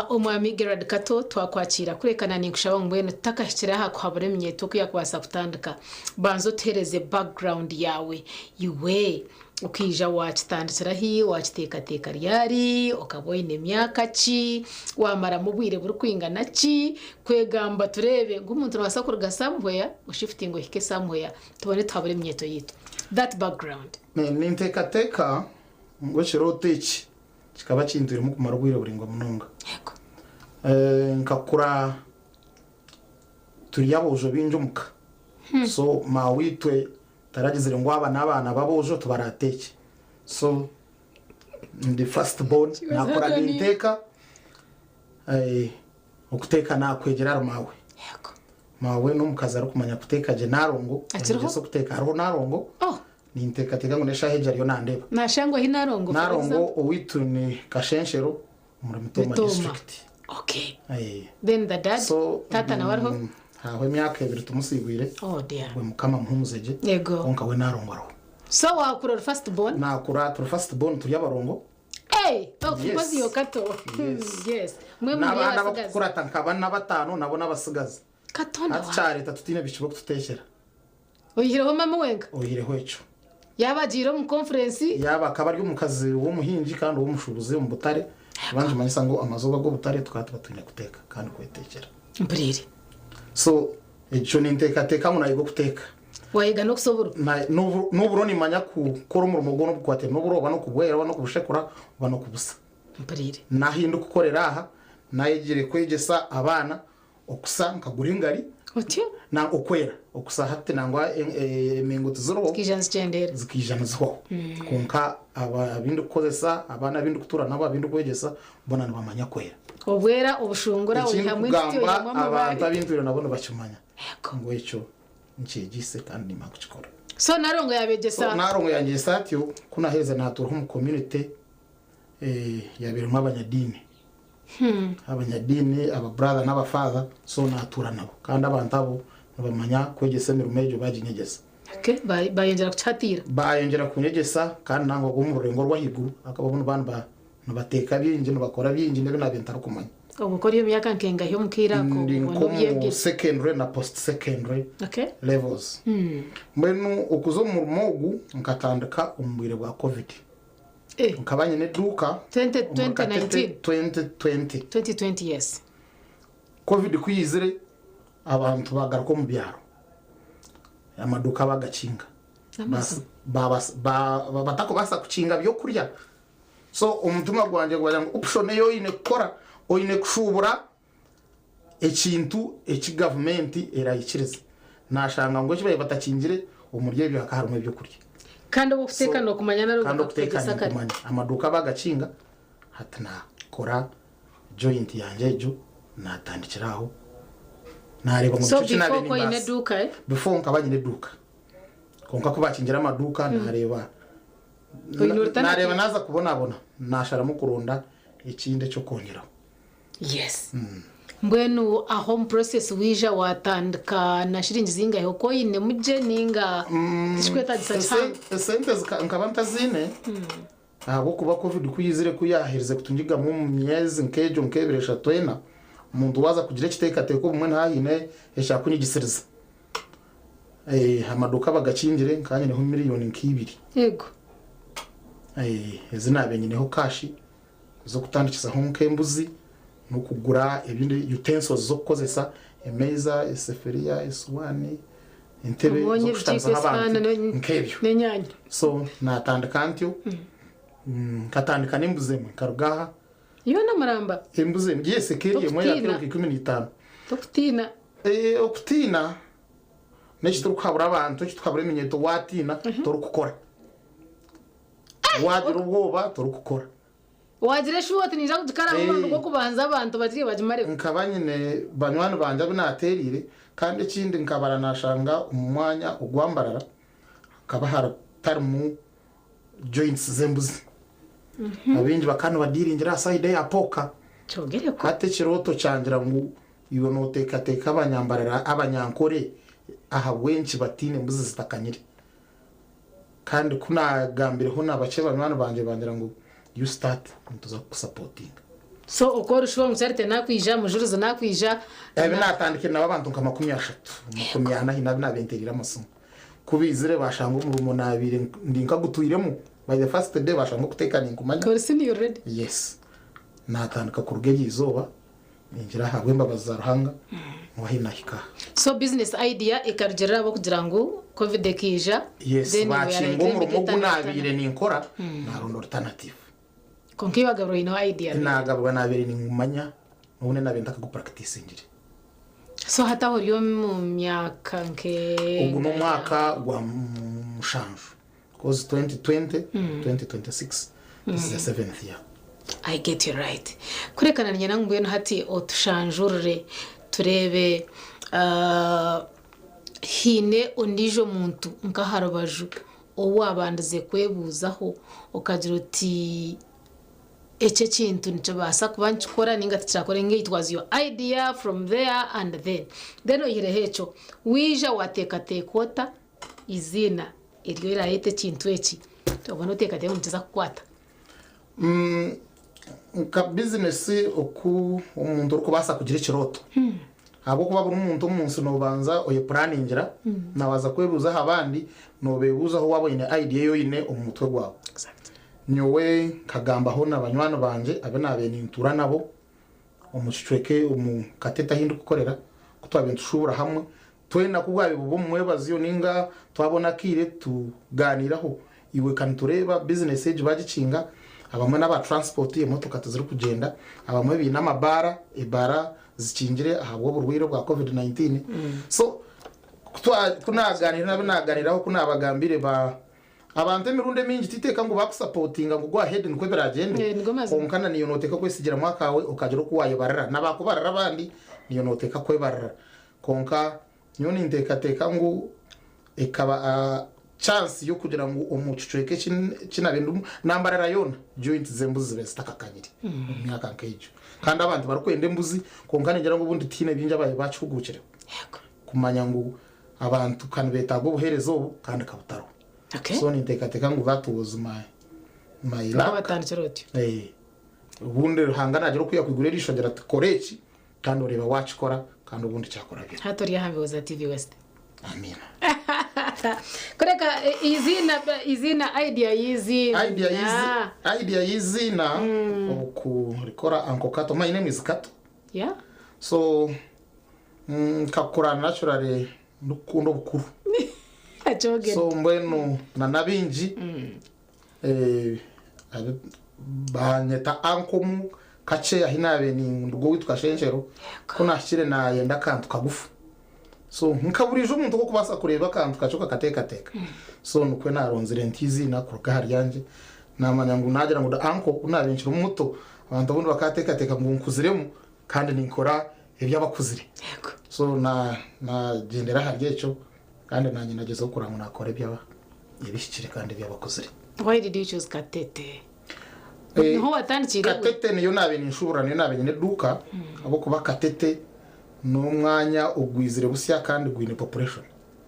Omwami Gerald Kato twakwakiira kureka na ninkushaba ngu mbwenu tutakahikire aha kuhabura eminyeeto oku yakubaasa kutandika banza otuhereze background yaawe iwe okaija wakitandikira hi, wakiteekateeka ryari, okaba oine myaka ki, wamaramu obwire burikwingana ki kwegamba tureebe ngu omuntu nobaasa kuruga somewhere oshifutinge ohike somewhere tubone tuhabure eminyeeto yaitu that background. Ninteekateeka Ngu ekirooto eki kikaba kintwiremu kumara obwire buraingwa munonga. Nkakura turi aboojo baingi omu ka. So maaweitwe taragizire ngu aba n'abaana b'aboojo tibarateekye. So ndi first born nakura ninteeka. Okuteeka naakwegyera ahari maawe. Maawe n'omukazi arikumanya kuteeka gye Nalongo. Akiriho? Anyegyesa okuteeka. Hariho Nalongo. Ninteekateeka ngu n'eshaaha egi ariyo nandeeba. Nashangwa hi Narongo for Narongo example? owaitu ni Kashenshero omuri Mitooma Mitooma. district. Okay. Eh. Then the dad, So, taata nawe ariho? Hahwa emyaka ebiri tumusiibwire. Oh dear. Gwe Mukama amuhumuze gye. Yego. Kwonka we narongo ariho. So wakura ori first born? Nakura turi first born turi abarongo. Hey, oh, Yes. mpozi yo kato. Yes. Yes. Mwe muri N'abaana abasigazi. abakukurata nkaba n'abataano nabo n'abasigazi. Katonda Hati wange. kyareta tutiine biki b'okututeekyera. Oyihireho mama wenka. Oyihireho ekyo. Yaaba agiire omu conference. Yaaba akaba ari omukazi w'omuhingi kandi w'omushuubuzi omu butare. Bangi manyisa ngu amazooba g'obutare tukaba tuba twine kuteeka kandi kweteekyera. Mpuriire. So ekyo ninteekateeka ngu nayiga okuteeka. Wayiga n'okusobora? N'oburo nimanya kukora omurimo gwona ogukwataine n'oburo oba n'okubwera oba n'okubushekura oba n'okubusa. Mpuriire. N'ahi ndikukorera aha nayegire kwegyesa abaana okusa nkagura engari. Otyo? Na okwera okusa hati nangwa emengo tiziriho. Zikaija nizikyendeera. Zikaija nizihwaho. Kwonka abu ndikukozesa abaana abu ndikutuura nabo abu ndikwegyesa boona nibamanya kwera. Obwera obushungura oihamu Ekindikugamba ensya oihamu abantu amabaare. abu ntwire nabo nibakimanya ngu ekyo nkyegyeise kandi nimanya kukikora. So Narongo yabegyesa. So Narongo yangyesa atyo ku naherize naatuuraho omu community yabaire erimu abanyadiini. Abanyadiini aba brother n'aba father so naatuura nabo kandi abantu abo nibamanya kwegyesa emirimo egyo baginyegyesa. Okay, bayongyera kukihatira. Bayongyera kunyegyesa kandi nangwa omu rurengo orw'ahaiguru ahakuba bo nibaba nibateeka bingi nibakora bingi n'ebi naabaire ntarikumanya. Obwo ka ori omu myaka nkengahi omu kaire ako Ndi obwo nk'omu n'obyegire? secondary na post secondary levels. Mbwenu okuza omu murimo ogu nkatandika omu bwire bwa covid. Nkaba nyine eduuka omu Katete 2019? 2020. 2020 yes. Covid ku yaizire abantu bagaruka omu byaro amaduuka bagakinga. N'amazima. Batakubaasa kukinga byokurya. So omutima gwangye gwagira ngu option ei oine kukora oine kushuubura ekintu eki gavumenti erahikirize. Nashanga ngu eki baabaire batakingire omuri ebyo hakaba harimu ebyokurya. Kandi obu okuteeka nookumanya nari Kandi okuteeka bakakugyesa kare? ninkumanya. Amaduuka bagakinga hati nakora joint yangye egyo natandikira aho nareeba ngu So nikyo before kinabaire ko oine nimbaasa. eduuka eh? Before nkaba nyine eduuka. Kwonka ku bakingira amaduuka nareeba Oine alternative? Nareeba naaza kubonabona nasharamu kuronda ekindi ekyokwongyeraho. Yes. Mbwenu aho omu process waija watandika na shiringi zingahi oku oine mugye ninga tikikwetagisa kihango? Esente nkaba ntaziine ahabw'okuba covid ku yaizire ku yaaherize kutungigamu omu myezi nk'egyo nk'ebiri eshatu ena omuntu waaza kugira ekiteekateeko obumwe nihaine ekyakunyigisiriza. Amaduuka bagakingire nkaba nyineho miriyoni nk'ibiri. Yego. Ezi naabaire nyineho cash z'okutandikisaho nk'embuzi n'okugura ebindi utensils z'okukozesa emeeza, esefuriya, esuwaani, entebe Obonye z'okushutamisaho ebijiiko, abantu esihaani nk'ebyo. n'enyaanya. So naatandika ntyo nkatandika n'embuzi emwe nkaruga aha. Yoona muramba? Embuzi emwe yes ekeri emwe ya Tokutiina? kiro nka 15. Tokutiina? Okutiina n'eki turikuhabura abantu eki tuhabura eminyeeto waatiina torikukora. Waagira obwoba torikukora. Wagira eshuba oti niija kugikaramu omurundi gw'okubanza abantu bagirye bagimareho. Nkaba nyine banywani bangye abu naateereire kandi ekindi nkabara naashanga omu mwanya ogwambarara hakaba hatarimu joints z'embuzi. Abaingi bakaba nibadiiringira aha sayidi eya pooka. Hati ekirooto kyangira ngu iwe nooteekateeka abanyambarara abanyankore ahabw'enki bataine mbuzi zitakanyire. Kandi ku naagambireho na bakye banywani bangye bangira ngu you start nituza kukusapotinga. So oku orishuba ngu Charity nakwija, Mujurizi nakwija. Ebi naatandikire nabo abantu nka 30, 40 haine abu naabentereire amasimu. Ku baizire baashanga omurimo naabaire ndi nkagutwiremu by the first day baashanga okuteeka ninkumanya. Ori senior already? Yes. Naatandika kuruga eryo izooba ningira ahabw'embabazi za Ruhanga ngu ahi nahika aha. So business idea ekarugirira ahabw'okugira ngu covid ekaija Yes, then we are baakinga like, let me omurimo get ogu an naabaire alternative. ninkora naaronda alternative. Kwonka iwe wagaburwa oineho idea. Naagaburwa naabaire ningumanya n'obundi naabaire ntakagupurakitisingire. So hati aho ori omu myaka nke Ogu n'omwaka gwa mushanju because 2020, 2026 this is the seventh year. I get you right. Kureka na niinyenda ngu mbwenu hati otushanjurire tureebe haine ondiijo muntu nk'aha rubaju ou waabandize kwebuuzaho okagira oti Eki ekintu nikibaasa kuba nikikora ninga tikirakore ninga it was your idea from there and then. Then oihireho ekyo, waija wateekateeka ota eiziina eri oraayete ekintu eki, obone oteekateeke ngu nikiza kukwata? Nka bizinesi oku omuntu orikubaasa kugira ekirooto ahabw'okuba buri muntu omu nsi noobanza oyepuraningira naabaasa kwebuuza aha bandi noobeebuuzaho waaba oine idea ei oine omu mutwe gwawe. Nyowe nkagambaho na banywani bangye abu naabaire nintuura nabo omu kicweka omu Katete ahu ndikukorera ku twabaire nitushuubura hamwe, twena ku bwabaire buba omu mwebazyo nainga twabona akaire tugaaniiraho, iwe ka nitureeba bizinesi egi baagikinga, abamwe n'aba transport emotoka tizirikugyenda, abamwe baine amabaara, ebaara zikingire ahabw'oburwaire bwa covid 19. So ku naagaaniire n'abu naagaaniiraho ku naabagambiire ba Abantu emirundi emingi titeeka ngu bakusapotinga ngu go ahead nikwo biragyende Eh, nigo mazima. kwonka na niiwe noteeka kwesigiramu akaawe okagira oku wayebarira nabakubarira abandi niiwe noteeka kwebarira kwonka nyowe ninteekateeka ngu ekaba ah, chance yokugira ngu omu kicweka eki eki nabaire ndimu nambarara yoona joint z'embuzi zibaire zitakakanyire omu myaka nk'egyo kandi abantu barikwenda embuzi kwonka ningira ngu obundi tihaine bingi ababaire bakihugukireho kumanya ngu abantu ka nibetaaga obuheereza obu kandi ka butariho. Okay. So ninteekateeka ngu that was my my Nikwo luck. watandikire otyo. Eh, obundi Ruhanga naagira oku yakwigura eriisho agira ati kora eki kandi oreeba waakikora kandi obundi kyakora gye. Hati ori aha mbeho za TV West. Amiina. Kureka eh, eiziina eiziina idea y'eiziina. Idea y'izi idea y'iziina okurikora Uncle Kato. My name is Kato. Yeah. So nkakura naturally ndikukunda obukuru. So mbwenu na nabingi eh, abi- banyeta uncle mu kakye ahi nabaire ninduga owaitu Kashenkyero ku nahikire nayenda akantu kagufu. So nka buriijo omuntu oku okubaasa kureeba akantu kakye okakateekateeka. So nikwo naronzire nti eiziina kuruga aha ryangye namanya ngu nagira ngu the uncle ku nabaire nkiri muto abantu obundi bakateekateeka ngu nkuziremu kandi ninkora eby'abakuzire. So na nagyendera ahari ekyo kandi nanye nagyezaho kureba ngu nakora ebyaba ebihikire kandi eby'abakuzire. Why did you choose Katete? Eh, Niho watandikire we. Katete niyo nabaire ninshubura niyo nabaire nyine eduuka ahabw'okuba Katete n'omwanya ogwizire busya kandi gwine population.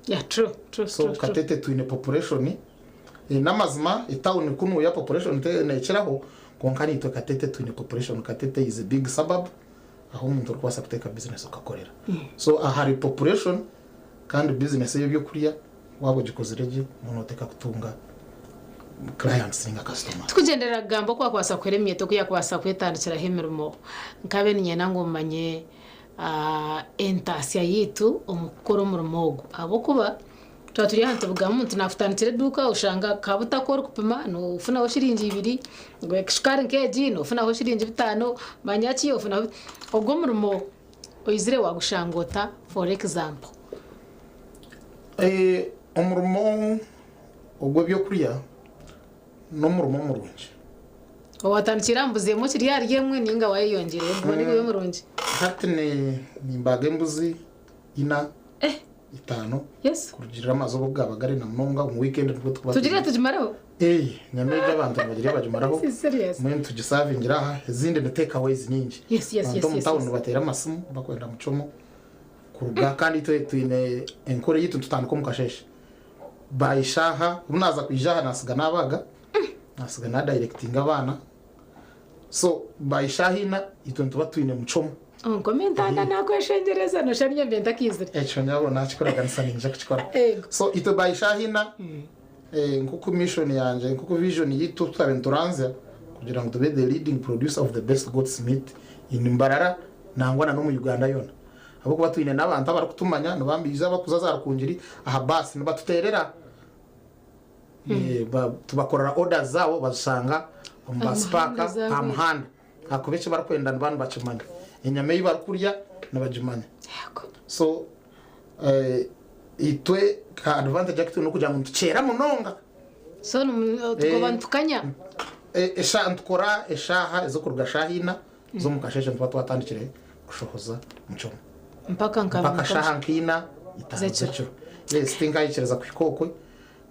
Yeah, true, true, So true, true. Katete twine population eh, n'amazima etawuni kunuya population te- nekiraho kwonka naitwe Katete twine population. Katete is a big suburb ahu omuntu orikubaasa kuteeka business okakorera. So ahari population kandi business y'ebyokurya waaba ogikozire gye noteeka kutunga clients ninga customer. Tukugyendera kugamba oku wakubaasa kuhwera emyeto oku yakubaasa kwetandikiraho emirimo, nkabe niinyenda ngu omanye ah, entaasya yaitu omu kukora omurimo ogu ahabw'okuba twaba turi aha nitubugamba omuntu naakutandikira eduuka oshanga kabuta aku orikupima noofunaho shiringi ibiri, shukaari nk'egi noofunaho shiringi bitaano, manya ki ofunaho ogwo omurimo oizire waagushanga ota for example? Eh, omurimo ogw'ebyokurya n'omurimo murungi. Owatandikire aha mbuzi emwe okiri ahari emwe ninga wayeyongyera guma nigwo murungi? Hati ni nimbaga embuzi ina itaano kurugirira amazooba obu gaba gari na munonga omu weekend nibwo tukuba Tugire tugimareho? Eh, nyama egi abantu nibagira bagimaraho. This is serious. Mbwenu tugisavingira aha ezindi ni take aways nyingi. Yes, Abantu yes, omu town nibateera amasimu bakwenda mucomo kuruga kandi itwe twine enkora yaitu nitutandika omu kasheeshe. By shaaha obu naaza kwija aha naasiga naabaga naasiga naadirectinga abaana so by shaaha ina itwe nituba twine mucomo. Onkome entanda nakweshengyereza noshusha niinye mbe ntakiizire. Ekyo nyabo nakikoraganisa niinyija kukikora. Ego. So itwe by shaaha ina eh, nk'oku mission yangye nk'oku vision yaitu twabaire nituranzya kugira ngu tube the leading producer of the best goat's meat in Mbarara nangwa na n'omu Uganda yoona. Ahabw'okuba twine n'abantu abarikutumanya nibambiija abakuza za Rukungiri aha baasi nibatuteerera. Eh, tubakorera orders zaabo bazishanga omu Aha bus muhanda park za aha bweru. muhanda. Ahakuba eki barikwenda nibaba nibakimanya. Enyama ei barikurya nibagimanya. So eh, itwe ka advantage aku twine n'okugira ngu nitukyera munonga. So tugoba nitukanya. Eh, nitukora eshaaha ez'okuruga shaaha ina z'omu kasheeshe nituba twatandikire kushohoza mucomo. Mpaka nka Mpaka shaaha nk'ina itaano Z'ekiro. z'ekiro. Yes, tinkayikiriza kuhika okwe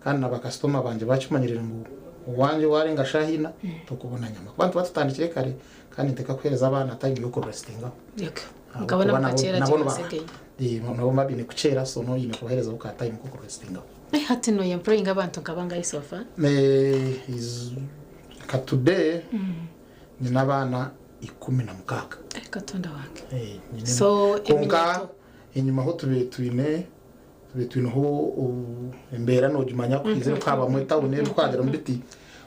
kandi na bakasitoma bangye bakimanyirire ngu Owangye waarenga shaaha ina, tokubona nyama. Kuba nituba tutandikire kare kandi niteeka kuheereza abaana time y'okurestingaho. Yego. Nkabona Ahabw'okuba nabo mukakyera nabo gye niba basigaye. eh, nabo niba baine kukyera so noba oine kubaheerezaho ka time k'okurestingaho. Eh, hati no employing abantu nka bangahi so far? Eh, is nka today nyine abaana 16. Eh, Katonda wange. Eh, nyine So, kwonka eminyeto. enyima ho tubaire twine tubaire twineho obu- embeera noogimanya ku izire kuhabamu etawuni ebikwagira omu biti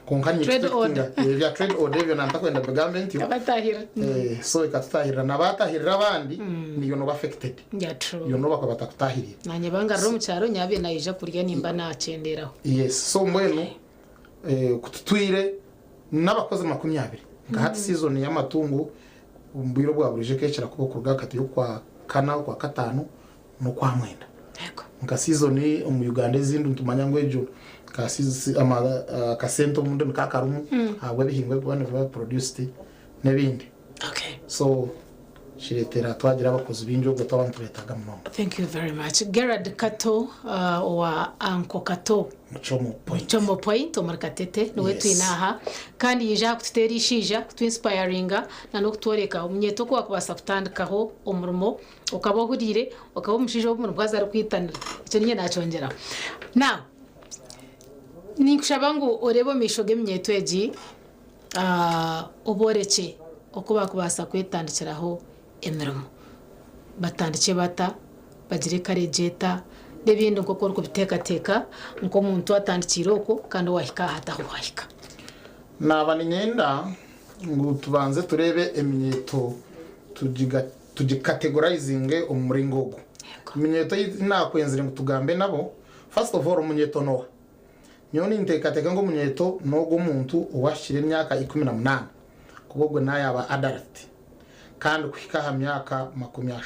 kwonka Trade order. ninyexpectinga ebya trade order ebyo nantakwenda mbigambe ntyo. Abatahira. Eh, so ekatutahirira nabatahirira abandi niyo noba affected. Yeah, true. Iyo noba bakaba batakutahirira. Nanye bangarira omu kyaro nyabe naija kurya nimba nakyenderaho. Yes, so mbwenu eh, kututwire n'abakozi 20 nka hati season y'amatungo omu bwire obwa burijo ekekira kuba okuruga akati y'okwa kana, okwa kataano n'okwa mwenda. Nka season omu Uganda ezindi nitumanya ngu egyo ka season- ama- akasente omundi nikakarimu ahabw'ebihingwa ebikuba nibiba produced n'ebindi. So kireetera twagira abakozi baingi obwo twaba nitubeetaaga munonga. Thank you very much. Gerard Kato owa Uncle Kato. Muchomo Point. Muchomo Point omuri Katete niwe twine aha kandi yaija aha kututeera eishaija kutuinspiringa na n'okutworeka omunyeeto oku waakubaasa kutandikaho omurimo okaba ohuriire okaba omushaija ou omurimo gwaza arikwitanira. Ekyo niinye naakyongyeraho. Now, ninkushaba ngu oreebe omu maisho g'eminyeeto egi oborekye oku baakubaasa kwetandikiraho emirimo. Batandikye bata, bagire courage eta, n'ebindi nk'oku orikubiteekateeka nk'omuntu atandikiire okwo kandi owaahika aha hati ahu waahika. Naaba niinyenda ngu tubanze tureebe eminyeeto tugiga tugikategorizinge omu muringo ogu. Eminyeeto ei naakwenzire ngu tugambe nabo, first of all omunyeeto n'oha? Nyowe ninteekateeka ngu omunyeeto n'ogwo omuntu owahikire emyaka 18 kuba ogwo naayaba adult kandi kuhika aha myaka 30.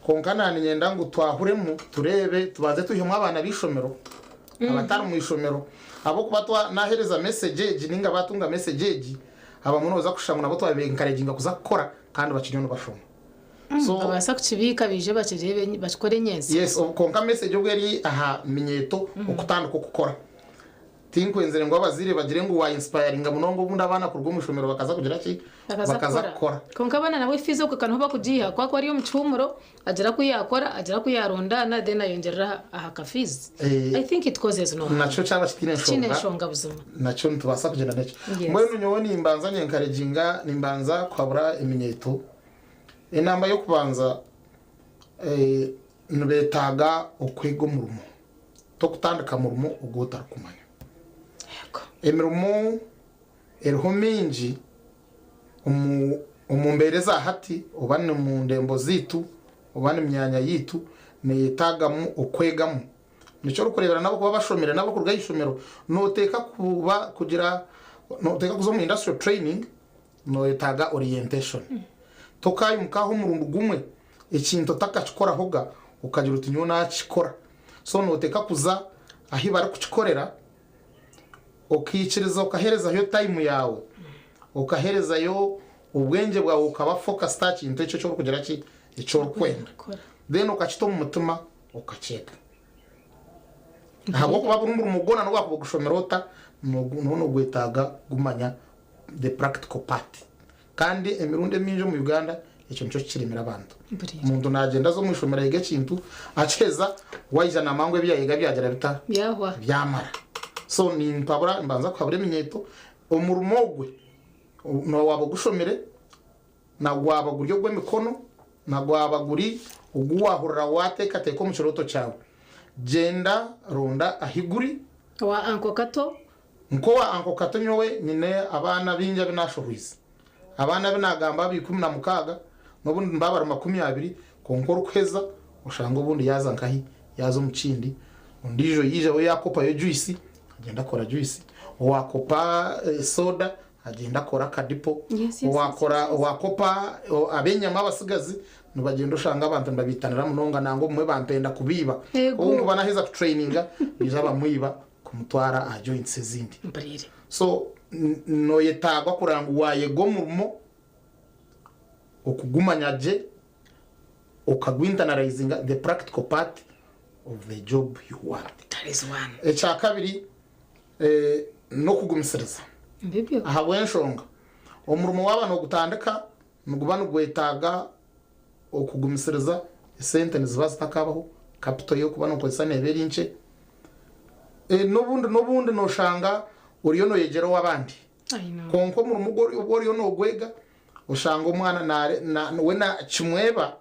Kwonka naaniinyenda ngu twahuremu tureebe tubanze twihemu abaana b'eishomero abatari mu ishomero ahabw'okuba twa naaheereza message egi ninga baatunga message egi abamwe nooza kushusha ngu nabo twabe encouraginga kuza kukora kandi bakiriyo nibashoma. So Babaasa kukibiika baije bakireebe bakikore nyentsya. Yes, kwonka message obwo eri aha minyeeto okutandika okukora. Tinkwenzire ngu abazaire bagire ngu wa inspiringa munonga obundi abaana kuruga omu ishomero bakaza kugira ki? Bakaza Bakaza kukora. kukora. Kwonka abaana nabo efiizi okwo niho bakugiiha ku akuba ari omu kihuumuro agira ku yaakora agira ku yaarundaana then ayongyerera aha ka fees. Eh, I think it causes no harm. Nakyo kyaba kitiine Tikiine nshonga. nshonga buzima. Nakyo nitubaasa kugyenda nakyo. Yes. Mbwenu nyowe nimbanza nyenkareginga nimbanza kuhabura eminyeeto. Enamba y'okubanza eh, nibeetaaga okwega omurimo. Tokutandika murimo ogu otarikumanya. Emirimo eriho mingi omu omu mbeera eza hati oba ni mu ndembo zaitu oba ni myanya yaitu neyetaagamu okwegamu. Nikyo orikureebera n'abarikuba bashomire n'abarikuruga aha ishomero nooteeka kuba kugira nooteeka kuza omu industrial training nooyetaaga orientation. Tokaimuka aho omurundi gumwe ekintu otakakikorahoga okagira oti nyowe naakikora. So nooteeka kuza ahu barikukikorera okaikiriza okaheerezayo time yaawe, okaheerezayo obwengye bwawe okaba focused aha kintu ekyo eki orikugira ki eki orikwenda. Then okakita omu mutima okakyega. Ahabw'okuba buri murimo gwona n'obu waakuba ogushomire ota, nooba noogwetaaga kugumanya the practical part. Kandi emirundi emingi omu Uganda ekyo nikyo kikiremire abantu. Omuntu naagyenda aza omu ishomero ayega ekintu, akiheza, waija naamanya ngu ebi yaayega byagira bita? Byahwa. Byamara. So nimpabura, nimbanza kuhabura eminyeeto, omurimo ogwe na waaba ogushomire, na gwaba guri ogw'emikono, na gwaba guri ogu waahurira waateekateeka omu kirooto kyawe, gyenda ronda ahi guri. Owa Uncle Kato. Nk'owa Uncle Kato nyowe nyine abaana baingi abu naashohwize. Abaana abu naagamba aba 16 n'obundi nibaba bari 20 kwonka orikuheza oshanga obundi yaaza nkahi, yaaza omu kindi, ondiijo yaija we yaakopayo juice agyenda akora juice, owaakopa soda agyenda akora akadipo, owaakora owaakopa ab'enyama abatsigazi nibagyenda oshanga abantu nibabiitanira munonga nangwa obumwe bampenda kubiiba. Ou nkuba naaheza kutureyininga baija bamwiba kumutwara aha joints ezindi. So noyetaagwa kureba ngu waayega omurimo okugumanya gye okagwintanarayizinga the practical part of the job you want. That is one. Ekyakabiri, N'okugumisiriza. Ahabw'enshonga, omurimo waaba noogutandika niguba nigwetaaga okugumisiriza, esente niziba zitakabaho, capital y'okuba nookozesa neeba eri nkye. N'obundi n'obundi nooshanga oriyo nooyegyera ow'abandi. Kwonka omurimo ogu oriyo noogwega, oshanga omwana we kimweba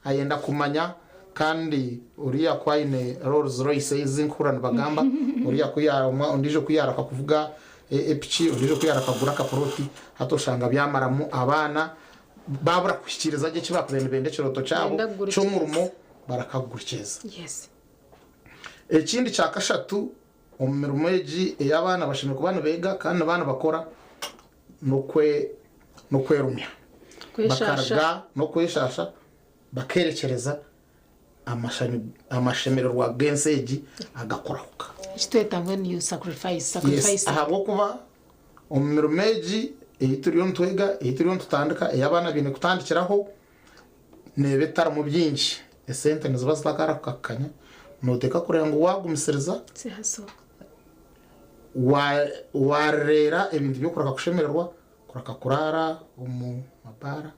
ayenda kumanya kandi oriya ku aine Rolls Royce ezi ndikuhurira nibagamba, oriya ku ondiijo ku yaarahuka kuvuga epiki, ondiijo ku yaarahuka kugura akapuroti, hati oshanga byamaramu abaana baabura kuhikiiriza gye eki baakubaire nibenda ekirooto kyabo ky'omurimo barakagurikiriza. Ekindi kya kashatu omu mirimo egi ei abaana bashemereire kuba nibeega kandi nibaaba nibakora n'okwerumya. Bakaruga n'okweshaasha bakeerekyereza amashemererwa g'ensi egi agakurahuka. Ekitweta when you sacrifice, sacrifice. Yes, ahabw'okuba omu mirimo egi ei turiyo nitwega, ei turiyo nitutandika, ei abaana baine kutandikiraho, neeba etarimu bingi. Esente niziba zitakarahuka kukanya. Nooteekwa kureeba ngu waagumisiriza, waareera ebintu by'okureka kushemererwa, kureka kuraara omu mabaara,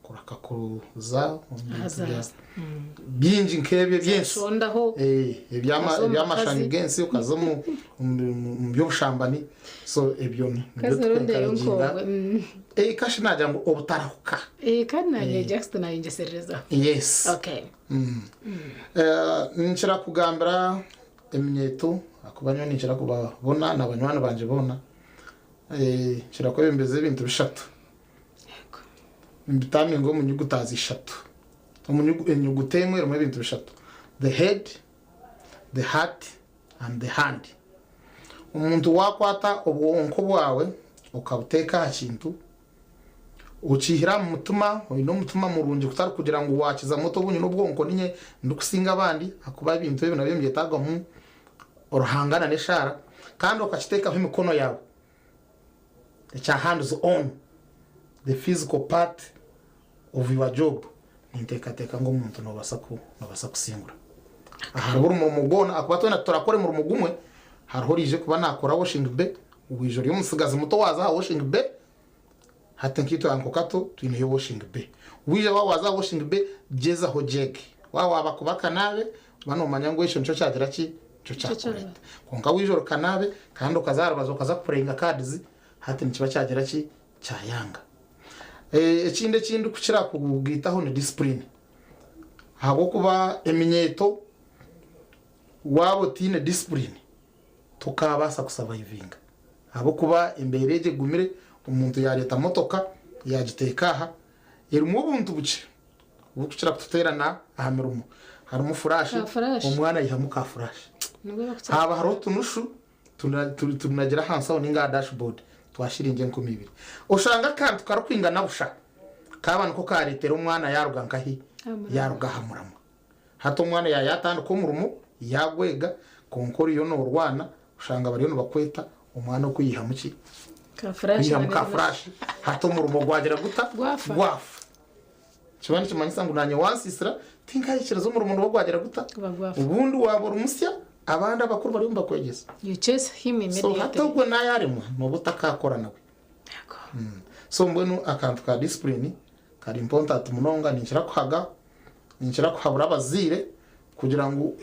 kureka kuza omu bintu bya bingi nk'ebyo eby'ensi eby'amashanyu g'ensi okaza omu by'obushambani so ebyo nibyo turikwenkareginga kashi naagira ngu obutarahuka. Kandi naanye Jackson nayengyeserereza. Yes. Ninkira kugambira eminyeeto ahakuba nyowe ninkira kubabona na banywani bangye boona, nkira kwebembeza ebintu bishatu. Nimbitaaminga omu nyuguta ishatu. Enyuguta emwe erimu ebintu bishatu, the head, the heart and the hand. Omuntu waakwata obwonko bwawe okabuteeka aha kintu, okiihire aha mutima, oine omutima murungi kutari kugira ngu waakizamu oti obu nyine obwonko niinye ndikusinga abandi ahakuba ebintu ebyo nabyo nibyetaagamu Ruhanga nana eshaara kandi okakiteekaho emikono yaawe. Ekya hands on, the physical part of your job, ninteekateeka ngu omuntu noobaasa ku noobaasa kusingura ahari buri murimo gwona ahakuba twena titurakora omurimo gumwe, hariho oraije kuba naakora washing bay, waija ori omutsigazi muto waaza aha washing bay, hati nkaitwe aha Nkokato twineyo washing bay, waija waaba waaza aha washing bay gyezaho gyege, waaba waaba kuba kanaabe Ba noomanya ngu ekyo nikyo kyagira ki? Nikyo kyakureeta. Kwonka waija ori kanaabe kandi okaza aha rubaju okaza kupureyinga cards, hati nikiba kyagira ki? Kyayanga. Ekindi eki ndikukira kugaitaho ni discipline. Ahabw'okuba eminyeeto waaba otaine discipline, tokaabaasa kusavayivinga. Ahabw'okuba embeera egi egumire, omuntu yaareeta motoka yaagiteeka aha, erimu obuntu bukye. Oburikukira kututeerana aha mirimo harimu furashi, omwana aihamu ka furashi. Haaba hariho otunushu tunagira aha nsaho ninga aha dashboard twa shiringi 2000. Oshanga akantu karikwingana busha kaaba niko kareetera omwana yaaruga nkahi? Yaaruga aha muramwa. Hati omwana yaayatandika omurimo yaagwega kwonka oriyo noorwana oshanga bariyo nibakweta omwana okwihamu ki? Kwihamu ka furashi hati omurimo gwagira guta? Gwafa. Nikiba nikimanyisa ngu naanye wansiisira tinkahikiriza omurimo nibwo gwagira guta? Obundi waaba ori musya abandi abakuru bariyo nibakwegyesa. You chase him So immediately. hati ogwo naayaremwa nooba otakaakora nawe. So mbwenu akantu ka discipline kari important munonga ninkira kuhaga, ninkira kuhabura abazaire kugira ngu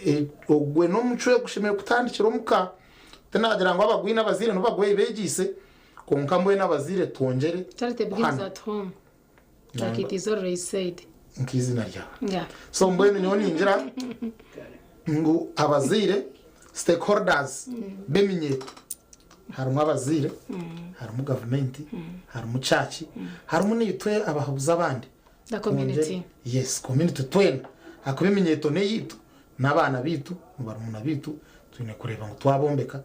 ogwe n'omucwe gushemereire kutandikira omuka. Tinagira ngu abagwine abazaire nibo bagweye beegyeise kwonka mbwenu abazaire twongyere Charity begins kuhana. at home. Like it is always said. Nk'eizina ryawe. Yeah. So mbwenu nyowe ningira ngu abazaire stakeholders b'eminyeeto harimu abazaire, harimu gavumenti, harimu church, harimu naitwe abahabuzi abandi. The community. Yes, community twena. Ahakuba eminyeeto n'eyaitu, n'abaana baitu, ni barumuna baitu, twine kureeba ngu twabombeka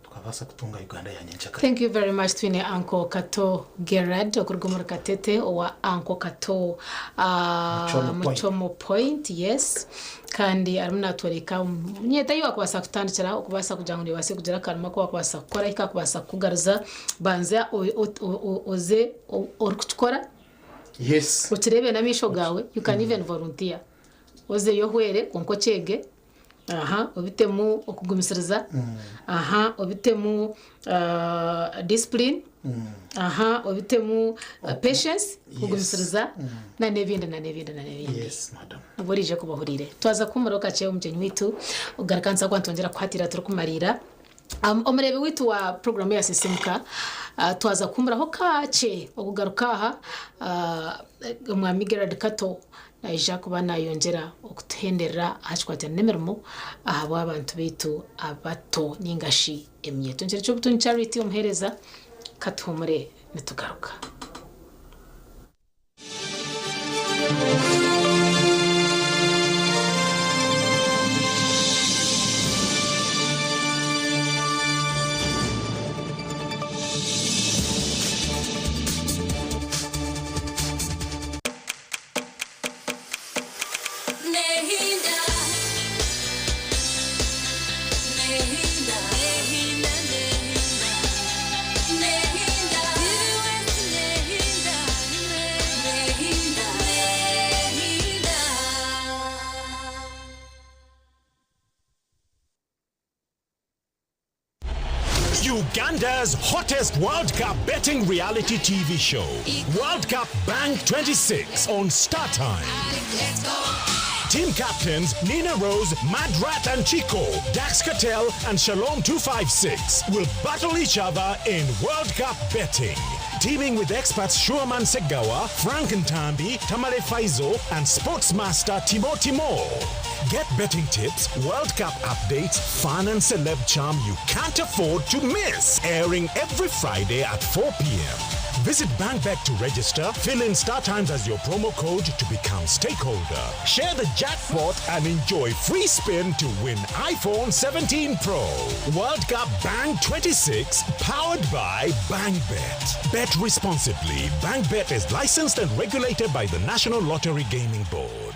tukabaasa kutunga Uganda ya nyencakare. Thank you very much twine Uncle Kato Gerard okuruga omuri Katete owa Uncle Kato Muchomo Point. Muchomo Point yes kandi arimu natworeka myeta ei wakubaasa kutandikira okubaasa kugira ngu nebaase kugira akarimo aku wakubaasa kukora ahi kakubaasa kukugaruza banza oze orikukikora okireebe n'amaisho gaawe you can even volunteer ozeyo ohwere kwonka okyege. Aha obitemu okugumisiriza. Aha obitemu discipline. Aha obitemu patience kugumisiriza na n'ebindi na n'ebindi na n'ebindi. Yes, madam. Nibwo oriije kuba ohuriire. Twaza kuhumuraho kakye omugyenyi waitu okugaruka nituza kuba nitwongyera kukuhatira turikumariira. Omureebi waitu wa puroguraamu ya Sisiimuka, twaza kuhumuraho kakye okugaruka aha Omwami Gerald Kato naija kuba naayongyera okutuhenderera aha kikwatiraine n'emirimo ahabw'abantu baitu abato nainga shi eminyeeto. Nikyo ky'obutungi Charity omuheereza, ka tuhumure nitugaruka. Uganda's hottest World Cup betting reality TV show, World Cup Bank 26 on StarTime. Team captains Nina Rose, Mad Rat and Chico, Dax Cartel and Shalom 256 will battle each other in World Cup betting. Teaming with experts Shuaman Segawa, Frank Ntambi, Tamale Faizo, and sportsmaster Timo Timo. Get betting tips, World Cup updates, fun and celeb charm you can't afford to miss. Airing every Friday at 4 p.m. Visit BankBet to register, fill in StarTimes as your promo code to become stakeholder. Share the jackpot and enjoy free spin to win iPhone 17 Pro. World Cup Bang 26, powered by BankBet. Bet responsibly. BankBet is licensed and regulated by the National Lottery Gaming Board.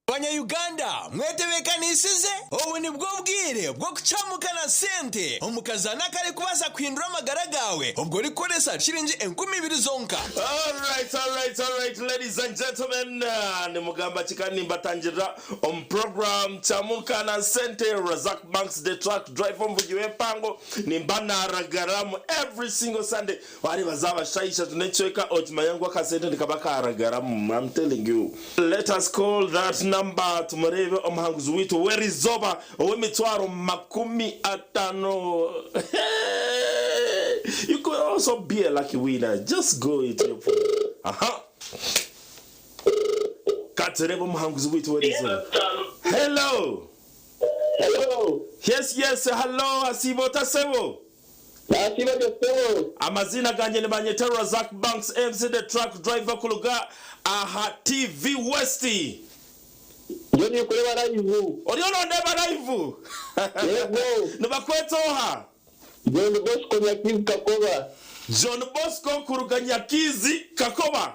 Banya-Uganda mwetebeekanisize? Obu nibwo bwire bw'okucamuka na sente omu kazaano akarikubaasa kuhindura amagara gaawe obwo orikukoresa shiringi 2000 zonka. Alright, alright, alright, ladies and gentlemen, nimugamba ki kandi nimbatangirira omu program Chamuka na Sente, Razak Banks the truck driver omuvugi w'empango, nimba naragaramu every single Sunday. Wareeba zaaba shaaha ishatu n'ekicweka okimanya ngu akasente nikaba karagaramu, I'm telling you. Let us call that number tumureebe omuhanguzi waitu w'erizooba ow'emitwaro 50. You could also be a lucky winner. Just go into your phone. Aha. Katureebe omuhanguzi waitu w'erizooba. Hello. Hello. Yes, yes, hello, asiiba ota sebo? Nasiiba gye sebo. Amaziina gangye nibanyeta Razak Banks MC the truck driver kuruga aha TV West. Ndiyo ninkureeba live. Oriyo nondeeba live? Yego. Nibakweta oha? John Bosco Nyakizi Kakoba. John Bosco kuruga Nyakizi Kakoba.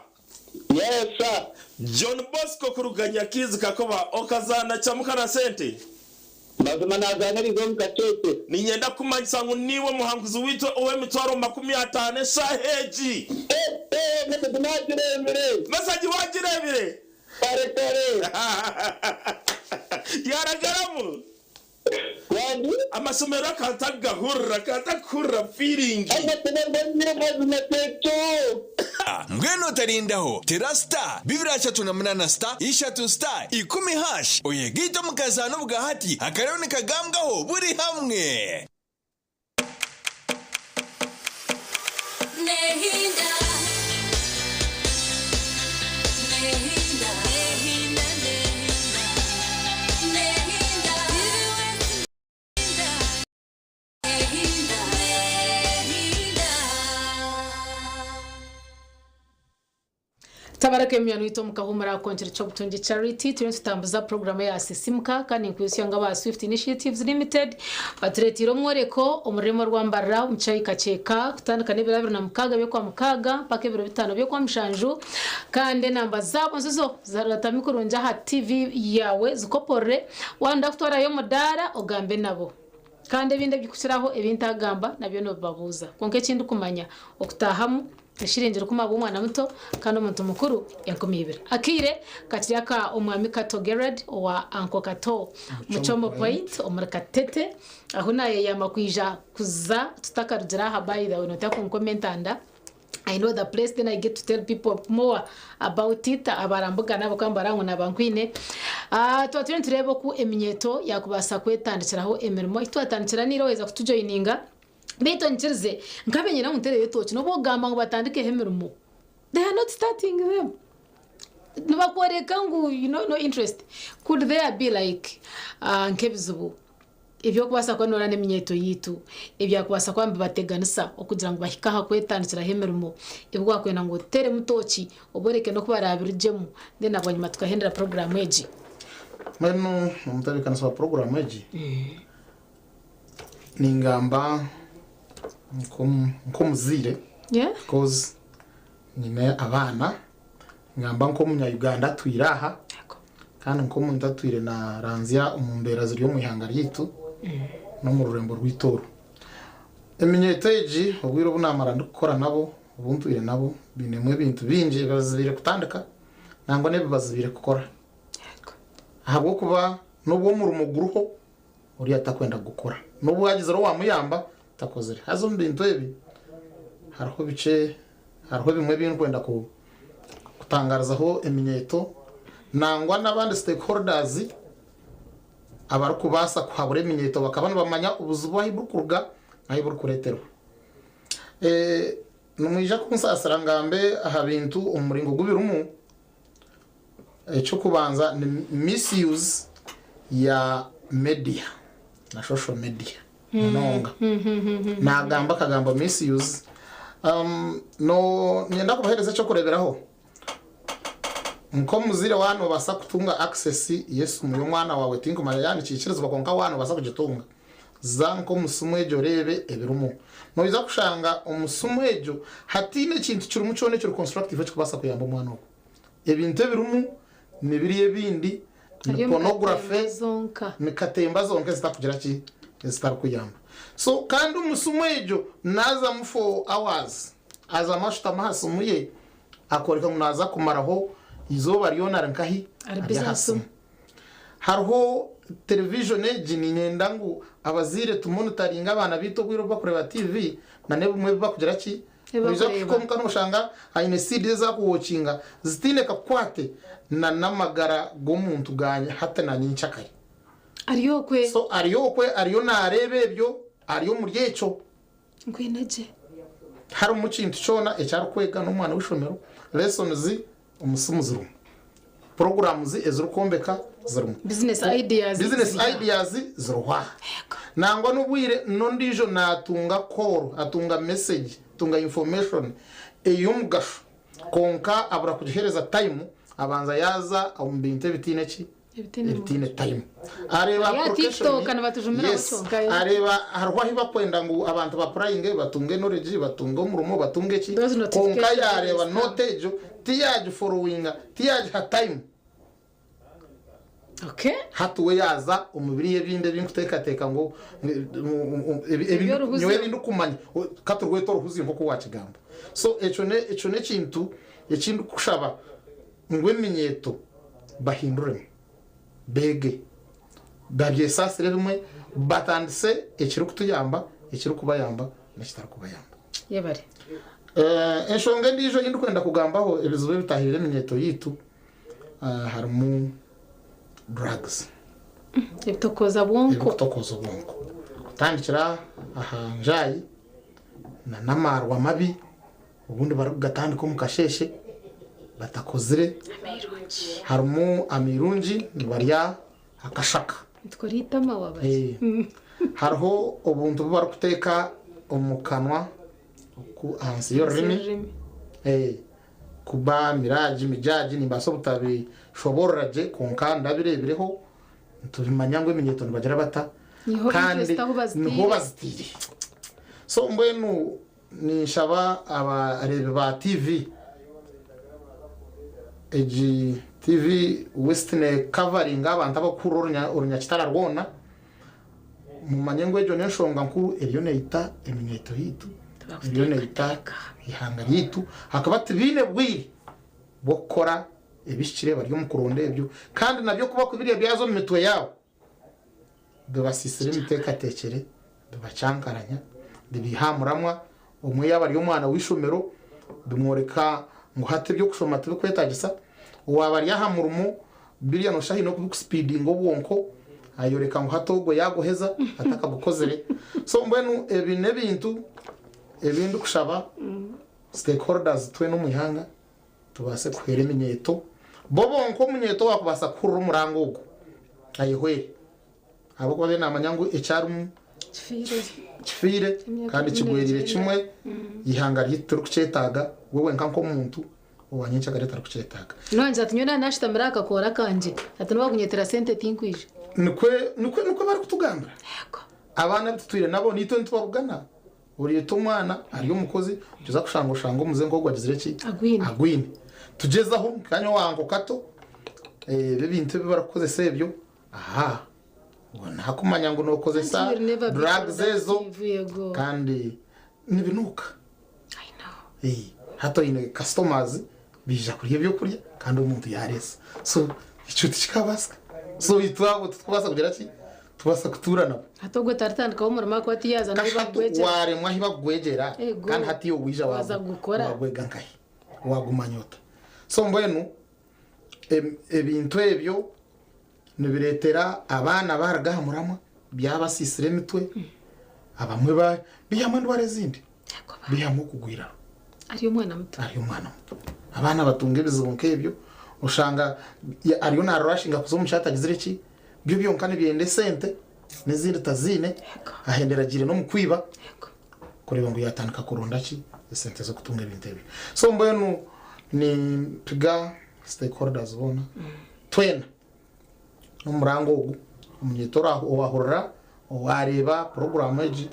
Yes sir. John Bosco kuruga Nyakizi Kakoba okazaana Chamuka na sente. Mazima nazaana eriizooba omu kasheeshe. Niinyenda kukumanyisa ngu niiwe muhanguzi waitu ow'emitwaro 50 eshaaha egi. Message nagireebire. Message wagireebire? Kare kare. Yaragaramu? Wandi? Amashemererwa akantakugahurira, akantakuhurira feeling. Mbwenu otarindaho, tera star 238 star ishatu star ikumi hash oyegaite omu kazaano obwahati akariyo nikagambwaho buri hamwe. Tabaraka emyano yitu omu kahumura akonkire ky'obutungi Charity turiyo nitutambuza puroguramu eya Sisimuka kandi ninkwijutsya ngu aba Swift Initiatives Limited batureeteire omworeko omu rurembo rwa Mbarara omu kishaayi Kakyeka kutandika n'ebiro 26 by'Okwamukaaga mpaka ebiro 5 by'Okwamushanju kandi enamba zaabo nizo zaratami kurungi aha TV yaawe zikoporore waayenda kutwarayo omudaara ogambe nabo. Kandi ebindi ebikukiraho ebi ntagamba nabyo noobibabuuza. Kwonka eki ndikumanya okutaahamu Eshiringi rukumi ahabw'omwana muto kandi omuntu mukuru 2000. Akaire kakiri aka Omwami Kato Gerald owa Anko Kato Muchomo Point omuri Katete ahu nayeyama kwija kuza tutakarugire aha by the way noteekwa kunkoma entanda I know the place then I get to tell people more about it abarambuga nabo bakaba nibaraga ngu naba nkwine. Twaba turiyo nitureeba oku eminyeeto yakubaasa kwetandikiraho emirimo. Ahu twatandikira niira waheza kutujoyininga. Beitu onyikirize nkabe nyine ngu ntereyo etooki nobu okugamba ngu batandikeho emirimo they are not starting them nibakworeka ngu you know no interest could there be like nk'ebizibu eby'okubaasa kuba noora n'eminyeeto yaitu ebyakubaasa kuba nibibateganisa okugira ngu bahike aha kwetandikiraho emirimo ebi waakwenda ngu oteeremu tooki obooreke n'oku baraabirugyemu then na bwanyima tukahendera puroguraamu egi. Mbwenu omutebeekanisa wa puroguraamu egi Ningamba nk'omuzaire because nyine abaana, ningamba nk'omunya Uganda atwire aha kandi nk'omuntu atwire naranzya omu mbeera ziri omu ihanga ryaitu n'omu rurembo rwaitu oru. Eminyeeto egi obwire obu naamara ndikukora nabo, obu ntwire nabo, bainemu ebintu bingi ebi bazibiire kutandika nangwa n'ebi bazibiire kukora ahabw'okuba n'obu omurimo guriho, Oriya takwenda kugukora. N'obu waagizire owaamuyamba, takozire. Haza omu bintu ebi hariho bikye, hariho bimwe ebi ndikwenda kutangaarizaho eminyeeto nangwa n'abandi stakeholders abarikubaasa kuhabura eminyeeto bakaba nibamanya obuzibu ahu burikuruga n'ahu burikureeterwa. Nimwija kunsaasira ngambe aha bintu omu muringo gu birimu. Eky'okubanza ni misuse ya media na social media munonga. Nagamba akagambo misuse. No niinyenda kubaheereza eky'okureeberaho. Nk'omuzaire waaba noobaasa kutunga access y'esimu y'omwana waawe tinkumanya yaaba nikiikirizibwa kwonka waaba noobaasa kugitunga, za nk'omu simu egyo oreebe ebirimu. Noija kushanga omu simu egyo hataine ekintu kirimu kyona ekiri constructive ekirikubaasa kuyamba omwana ogwo. Ebintu ebirimu ni biriya ebindi ni pornography, ni katemba zonka ezitakugira ki, ezitarikuyamba. So kandi omu simu egyo naazamu for hours, azamu ashutama aha simu ye akooreka ngu naaza kumaraho eizooba ryona ari nkahi? Ari aha simu. Hariho television egi niinyenda ngu abazaire tumonitaringe abaana baitu obwire obu barikureeba TV na n'ebimwe ebi barikugira ki, Noija kuhika omuka noshanga aine seeds ezi akuwokinga zitaine kakwate na namagara g'omuntu ga hati na nyenkyakare. Ari okwe. So ari okwe ariyo nareeba ebyo ari omuri ekyo. Nkwine gye. Harimu kintu kyona eki arikwega n'omwana w'eishomero, lessons omu simu zirimu, programs ezirikwombeka zirimu, Business ideas business ziri aha. ideas ziriho aha. Nangwa n'obwire n'ondiijo naatunga call, atunga message, atunga information ey'omugasho kwonka abura kugiheereza time abanza yaaza omu bintu ebitaine ki? Ebitaine time. Areeba Ya application, TikTok nibatujumiraho yes, kyonka yo. areeba hariho ahu bakwenda ngu abantu bapurayinge batunge knowledge, batunge omurimo, batunge ki, Those kwonka notifications yaareeba come. note egyo tiyagiforowinga, tiyagiha time. Okay. Hati we yaaza omu biriya ebindi ebi nkuteekateeka ngu Eby'oruhuzyo. nyowe ebi ndikumanya ka turwete oruhuzyo nk'oku waakigamba. So ekyo ekyo n'ekintu eki ndikushaba ngu eminyeeto bahinduremu, beege, babyesaasire ebimwe, batandise ekirikutuyamba, ekirikubayamba n'ekitarikubayamba. Yebare. Enshonga endiijo ei ndikwenda kugambaho ebizibu ebitaahirire eminyeeto yaitu harimu drugs. Ebitokooza bwonko. Ebirikutokooza obwonko. Kutandikira aha njaayi na n'amaarwa mabi obundi barikugatandika omu kasheeshe batakozire. Harimu amairungi nibarya akashaka. Nitukora eitama waaba ki? Hariho obuntu obu barikuteeka omu kanwa oku ahansi y'orurimi. Kuba miraagi, mijaagi, nimbaasa obutabishoboorora gye kwonka ndabireebireho nitubimanya ngu eminyeeto nibagira bata Niho kandi interest ahu bazitaire. niho bazitaire. So mbwenu ninshaba abareebi ba TV egi TV West necoveringa abantu abarikuhurira orunya orunyakitara rwona mumanye ngu egyo n'enshonga nkuru eriyo neita eminyeeto yaitu. Eriyo neita ihanga ryaitu ahakuba tibaine bwire bw'okukora ebihikire bari omu kuronda ebyo kandi nabyo kuba kubirya byaza omu mitwe yaabo bibasiisire emiteekateekyere, bibakyankaranya, bibiiha aha muramwa. Omwe yaaba ari omwana w'eishomero bimworeka ngu hati eby'okushoma tibikwetaagisa. Owaaba ari aha murimo biriya nooshusha haine oku bikusipiidinga obwonko, ayoreka ngu hati ogwo yaaguheza atakagukozire. So mbwenu ebi n'ebintu ebi ndikushaba stakeholders twena omu ihanga tubaase kuhwera eminyeeto. Bo bonka omunyeeto owaakubaasa kuhurira omuranga ogu ayehwere ahabw'okuba abe naamanya ngu eki arimu kifiire kandi kigwereire kimwe eihanga ryaitu tirikukyetaaga, we wenka nk'omuntu owa nyenkyakare tarikukyetaaga. Nongyera ati nyowe naaba naashutamire aha kakoora kangye, ati nobu baakunyetera sente tinkwija. Nikwe nikwe nikwe barikutugambira. Abaana abu tutwire nabo naitwe nitubabugana. Oreeta omwana ari omukozi ogyeza kushanga oshanga omuze nk'ogu agizire ki? Agwine. Agwine. Tugyezaho nka nyowe wanko kato ebi ebintu ebi barikukozesa ebyo aha nakumanya ngu nokozesa Will never be drugs ezo productive, yego. kandi nibinuuka. Eh, hati oine customers baija kurya ebyokurya kandi omuntu yareesa so ekyo tikikabaasika so itwe abo titukubaasa kugira ki tubaasa kutuura nabo. Hati ogwo taritandikaho omurimo ahakuba tiyaaza n'ahu bakugwegyera. Waremwa ahu bakugwegyera Ego. kandi hati iwe waija Waaza kugukora. wagwega nkahi wagumanya ota so mbwenu ebintu ebyo nibireetera abaana baaruga aha muramwa byabasiisira emitwe abamwe biihamu endwara ezindi biihamu okugwa eiraro. Ari omwana muto. Ari omwana muto. Abaana batunga ebizibu nk'ebyo oshanga ariyo naarurashinga kuza omu kyaro atagizire ki, byo byonka nibyenda esente n'ezindi taziine ahendera agiire n'omu kwiba kureeba ngu yaatandika kuronda ki esente z'okutunga ebintu ebyo. So mbwenu nimpiga stakeholders boona twena n'omuranga ogu omunyeeto owaahurira owaareeba puroguraamu egi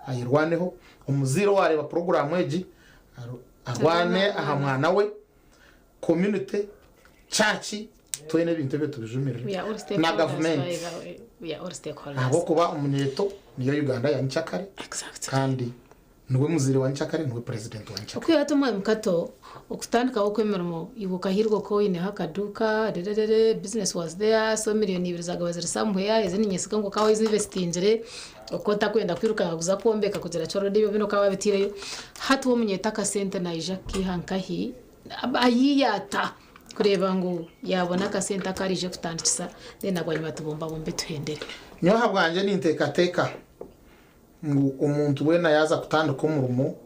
ayerwaneho, omuzaire owaareeba puroguraamu egi arwane aha mwana we, community, church, twena ebintu ebyo tubijumirire We are all na stakeholders, gavumenti by the way. We are all stakeholders. ahabw'okuba omunyeeto niyo Uganda ya nkyakare kandi Niwe muzaire wa nkyakare, niwe president wa nkyakare. Okwiha hati omwami Kato, okutandikaho kw'emirimo iwe okahirwa okaba oineho akaduuka rererere business was there so million ibiri zagaba ziri somewhere ezi ninyesiga ngu okaba ozinvestingire okuba otakwenda kwirukanga kuza kwombeka kugira ki already ebyo byona okaba wabitiireyo. Hati we omunyeeto akasente naija kukaiha nkahi ayiiye ata kureeba ngu yaabona akasente aku araije kutandikisa then na bwanyima tubumbabumbe tuhendere. Nyowe ahabwangye ninteekateeka Ngu omuntu weena yaaza kutandika omurimo,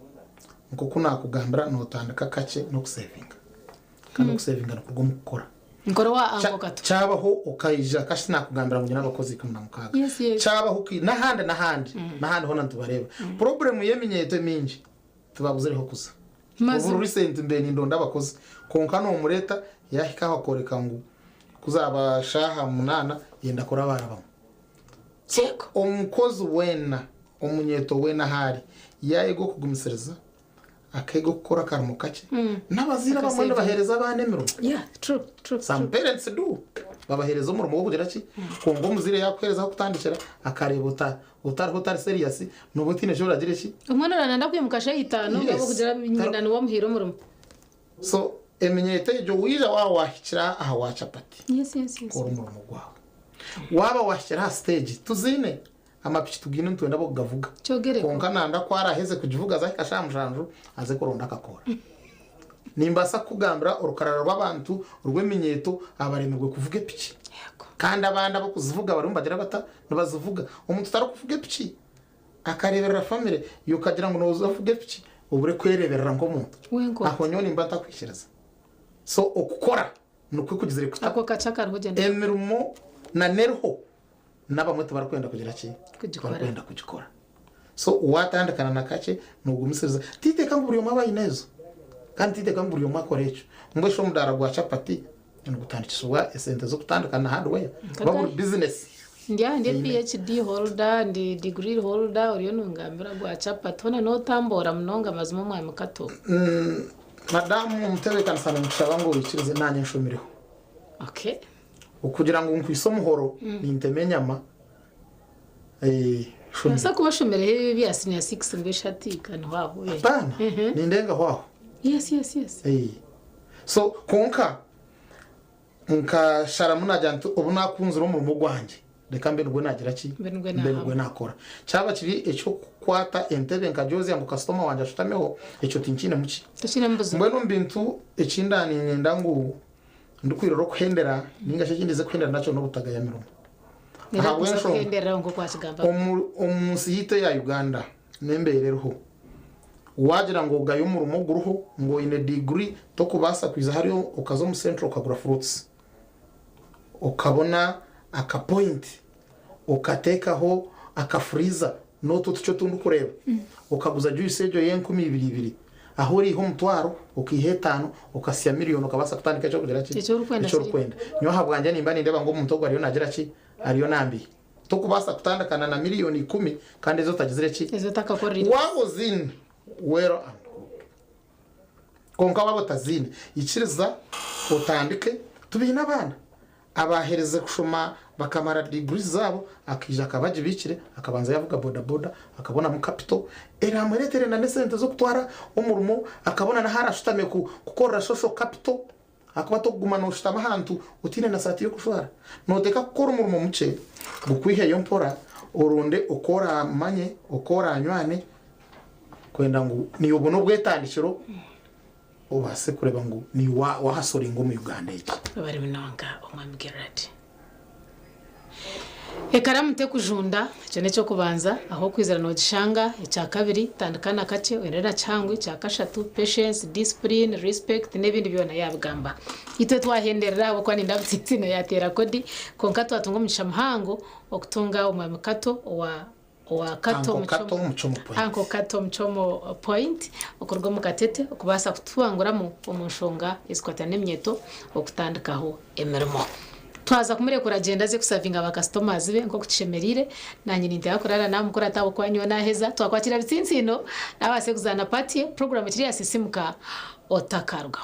nk'oku naakugambira, nootandika kakye n'okusevinga. Kandi okusevinga nikuruga omu kukora. Nkora owa Uncle Kato. Kyabaho okaija, kashi naakugambira ngu nyine abakozi 16. Yes, yes. Kyabaho okai, n'ahandi n'ahandi, n'ahandi hoona nitubareeba. Purobulemu y'eminyeeto emingi, tibabuzireho kuza. Mazima. Obu recent mbaire nindonda abakozi, kwonka noomureeta, yaahika aho akooreka ngu ku zaaba shaaha munaana, yenda kurabarabamu. So omukozi weena, omunyeeto weena ahu ari, yaayega okugumisiriza, akeega okukora akarimo kakye, n'abazaire abamwe nibaheereza abaana emirimo. Some parents do. Babaheereza omurimo gw'okugira ki? Kwonka omuzaire yaakuheereza ah'okutandikira, akareeba ota otariho otari serious, nooba otaine eki oragire ki? Omwana orananda kwimuka shaaha itaano Yes. ahabw'okugira nyina niwe amuhaire omurimo. So eminyeeto egyo waija waaba waahikira aha wa chapati, Yes, yes, yes. kora omurimo gwawe. Waaba waahikire aha siteegi, tuziine amapiki tugaine nitwenda ab'okugavuga. Kyogereko. Kwonka nanda ku araaheze kugivuga zahika shaaha mushanju aze kuronda akakoora. Nimbaasa kukugambira orukarara rw'abantu rw'eminyeeto abaremirwe kuvuga epiki. Kandi abandi ab'okuzivuga barimu nibagira bata? Nibazivuga. Omuntu tarikuvuga epiki akareeberera famire, iwe okagira ngu nooza kuvuga epiki obure kwereeberera nk'omuntu. Wenka Aho nyowe nimba ntakwikiriza. So okukora Nikwo kugizire kuta? Ako kacu akariho gyenda. Emirimo na n'eriho n'abamwe tibarikwenda kugira ki? Kugikora. Tibarikwenda kugikora. So waatandikana na kakye noogumisiriza. Titeeka ngu buri omwe abe aine ezo. Kandi titeeka ngu buri omwe akore ekyo. Mbwenu shi omudaara gwa chapati nigutandikisibwa esente z'okutandika na hardware? Oba buri bizinesi Ndi aha ndi eine. PhD holder, ndi degree holder, oriyo nongambira gwa chapati hoona notamboora munonga mazima omwami Kato. Madamu omutebeekanisa ninkushaba ngu oikirize naanye nshomireho. Okay. Okugira ngu nkwitse omuhoro nintema enyama, Nasa kuba oshomereho ebya senior 6 ngu eshati kanihwaho. Apana, nindengaho aho. Yes, yes, yes. So konka nkasharamu nagira nti obu nakunzire omurimo gwangye reka mbe nigwe nagira ki, Mbe nigwe mbe nigwe nakora. Kyaba kiri ekyokukwata entebe nkagyozya ngu kasitoma wangye ashutameho, ekyo tinkiinemu ki. Tokiinemu buzibu. Mbwenu omu bintu ekinda niinyenda ngu ndikwirira okuhendera ninga shi ekindize kuhendera nakyo n'obutagaya mirimo. Era kuza Ahabw'enshonga kuhendereraho nk'oku wakigamba. Omu nsi yaitu eya Uganda n'embeera eriho, waagira ngu ogaye omurimo oguriho ngu oine diguri tokubaasa kwija hariya okaza omu central okagura fruits okabona aka point okateekaho aka freezer n'otwo otukye otu ndikureeba okaguza juice egyo y'enkumi ibiri ibiri ahu oriiha omutwaro okaiha etaano okasya miriyoni okabaasa kutandika eky'okugira ki? Eki orikwenda Eki orikwenda. Nyowe ahabwangye nimba nindeeba ngu omuntu ogwo ariyo naagira ki? Ariyo naambiha. Tokubaasa kutandikana na miriyoni ikumi kandi ezi otagizire ki? Ezi otakakorire. Waaba oziine well and good. Kwonka waaba otaziine, ikiriza otandike. Tubiine abaana abaaherize kushoma bakamara degrees zaabo, akaija akaba agibiikire, akabanza yaavuga bodaboda, akabonamu capital, eraamureetere na n'esente z'okutwara omurimo, akabona n'ahu arashutame kukorera social capital. Ahakuba tokuguma noshutama ahantu otiine na saati y'okujwara. Noteeka kukora omurimo mukye gukwiheyo mpora, oronde oku oramanye, oku oranywane kwenda ngu niiwe obone obwetandikiro obaase kureeba ngu niiwe wahasoringa omu Uganda egi. Webare munonga Omwami Gerald. Ekaramu tekujunda, ekyo n'eky'okubanza, ahu okwizira noogishanga, ekyakabiri, tandika na kakye oyende na kihango, ekyakashatu, patience, discipline, respect n'ebindi byona yaabigamba. Itwe twahenderera ahabw'okuba nindeeba Butintino yaateera kodi, kwonka twatunga omugisha muhango okutunga Omwami Kato owa owa Kato Uncle Kato Muchomo Point. Uncle Kato Muchomo Point okuruga omu Katete okubaasa kutuhanguramu omu nshonga ezikwatiraine n'eminyeeto okutandikaho emirimo. Twaza kumurekura agyende aze kusavinga ba customers be nk'oku kishemereire. Naanye ninteeba kuraara namukurata ahabw'okuba nyowe naaheza. Twakwakira Bitsintsiino nabaase kuzaana part ye, puroguraamu ekiri ya Sisimuka otakarugaho.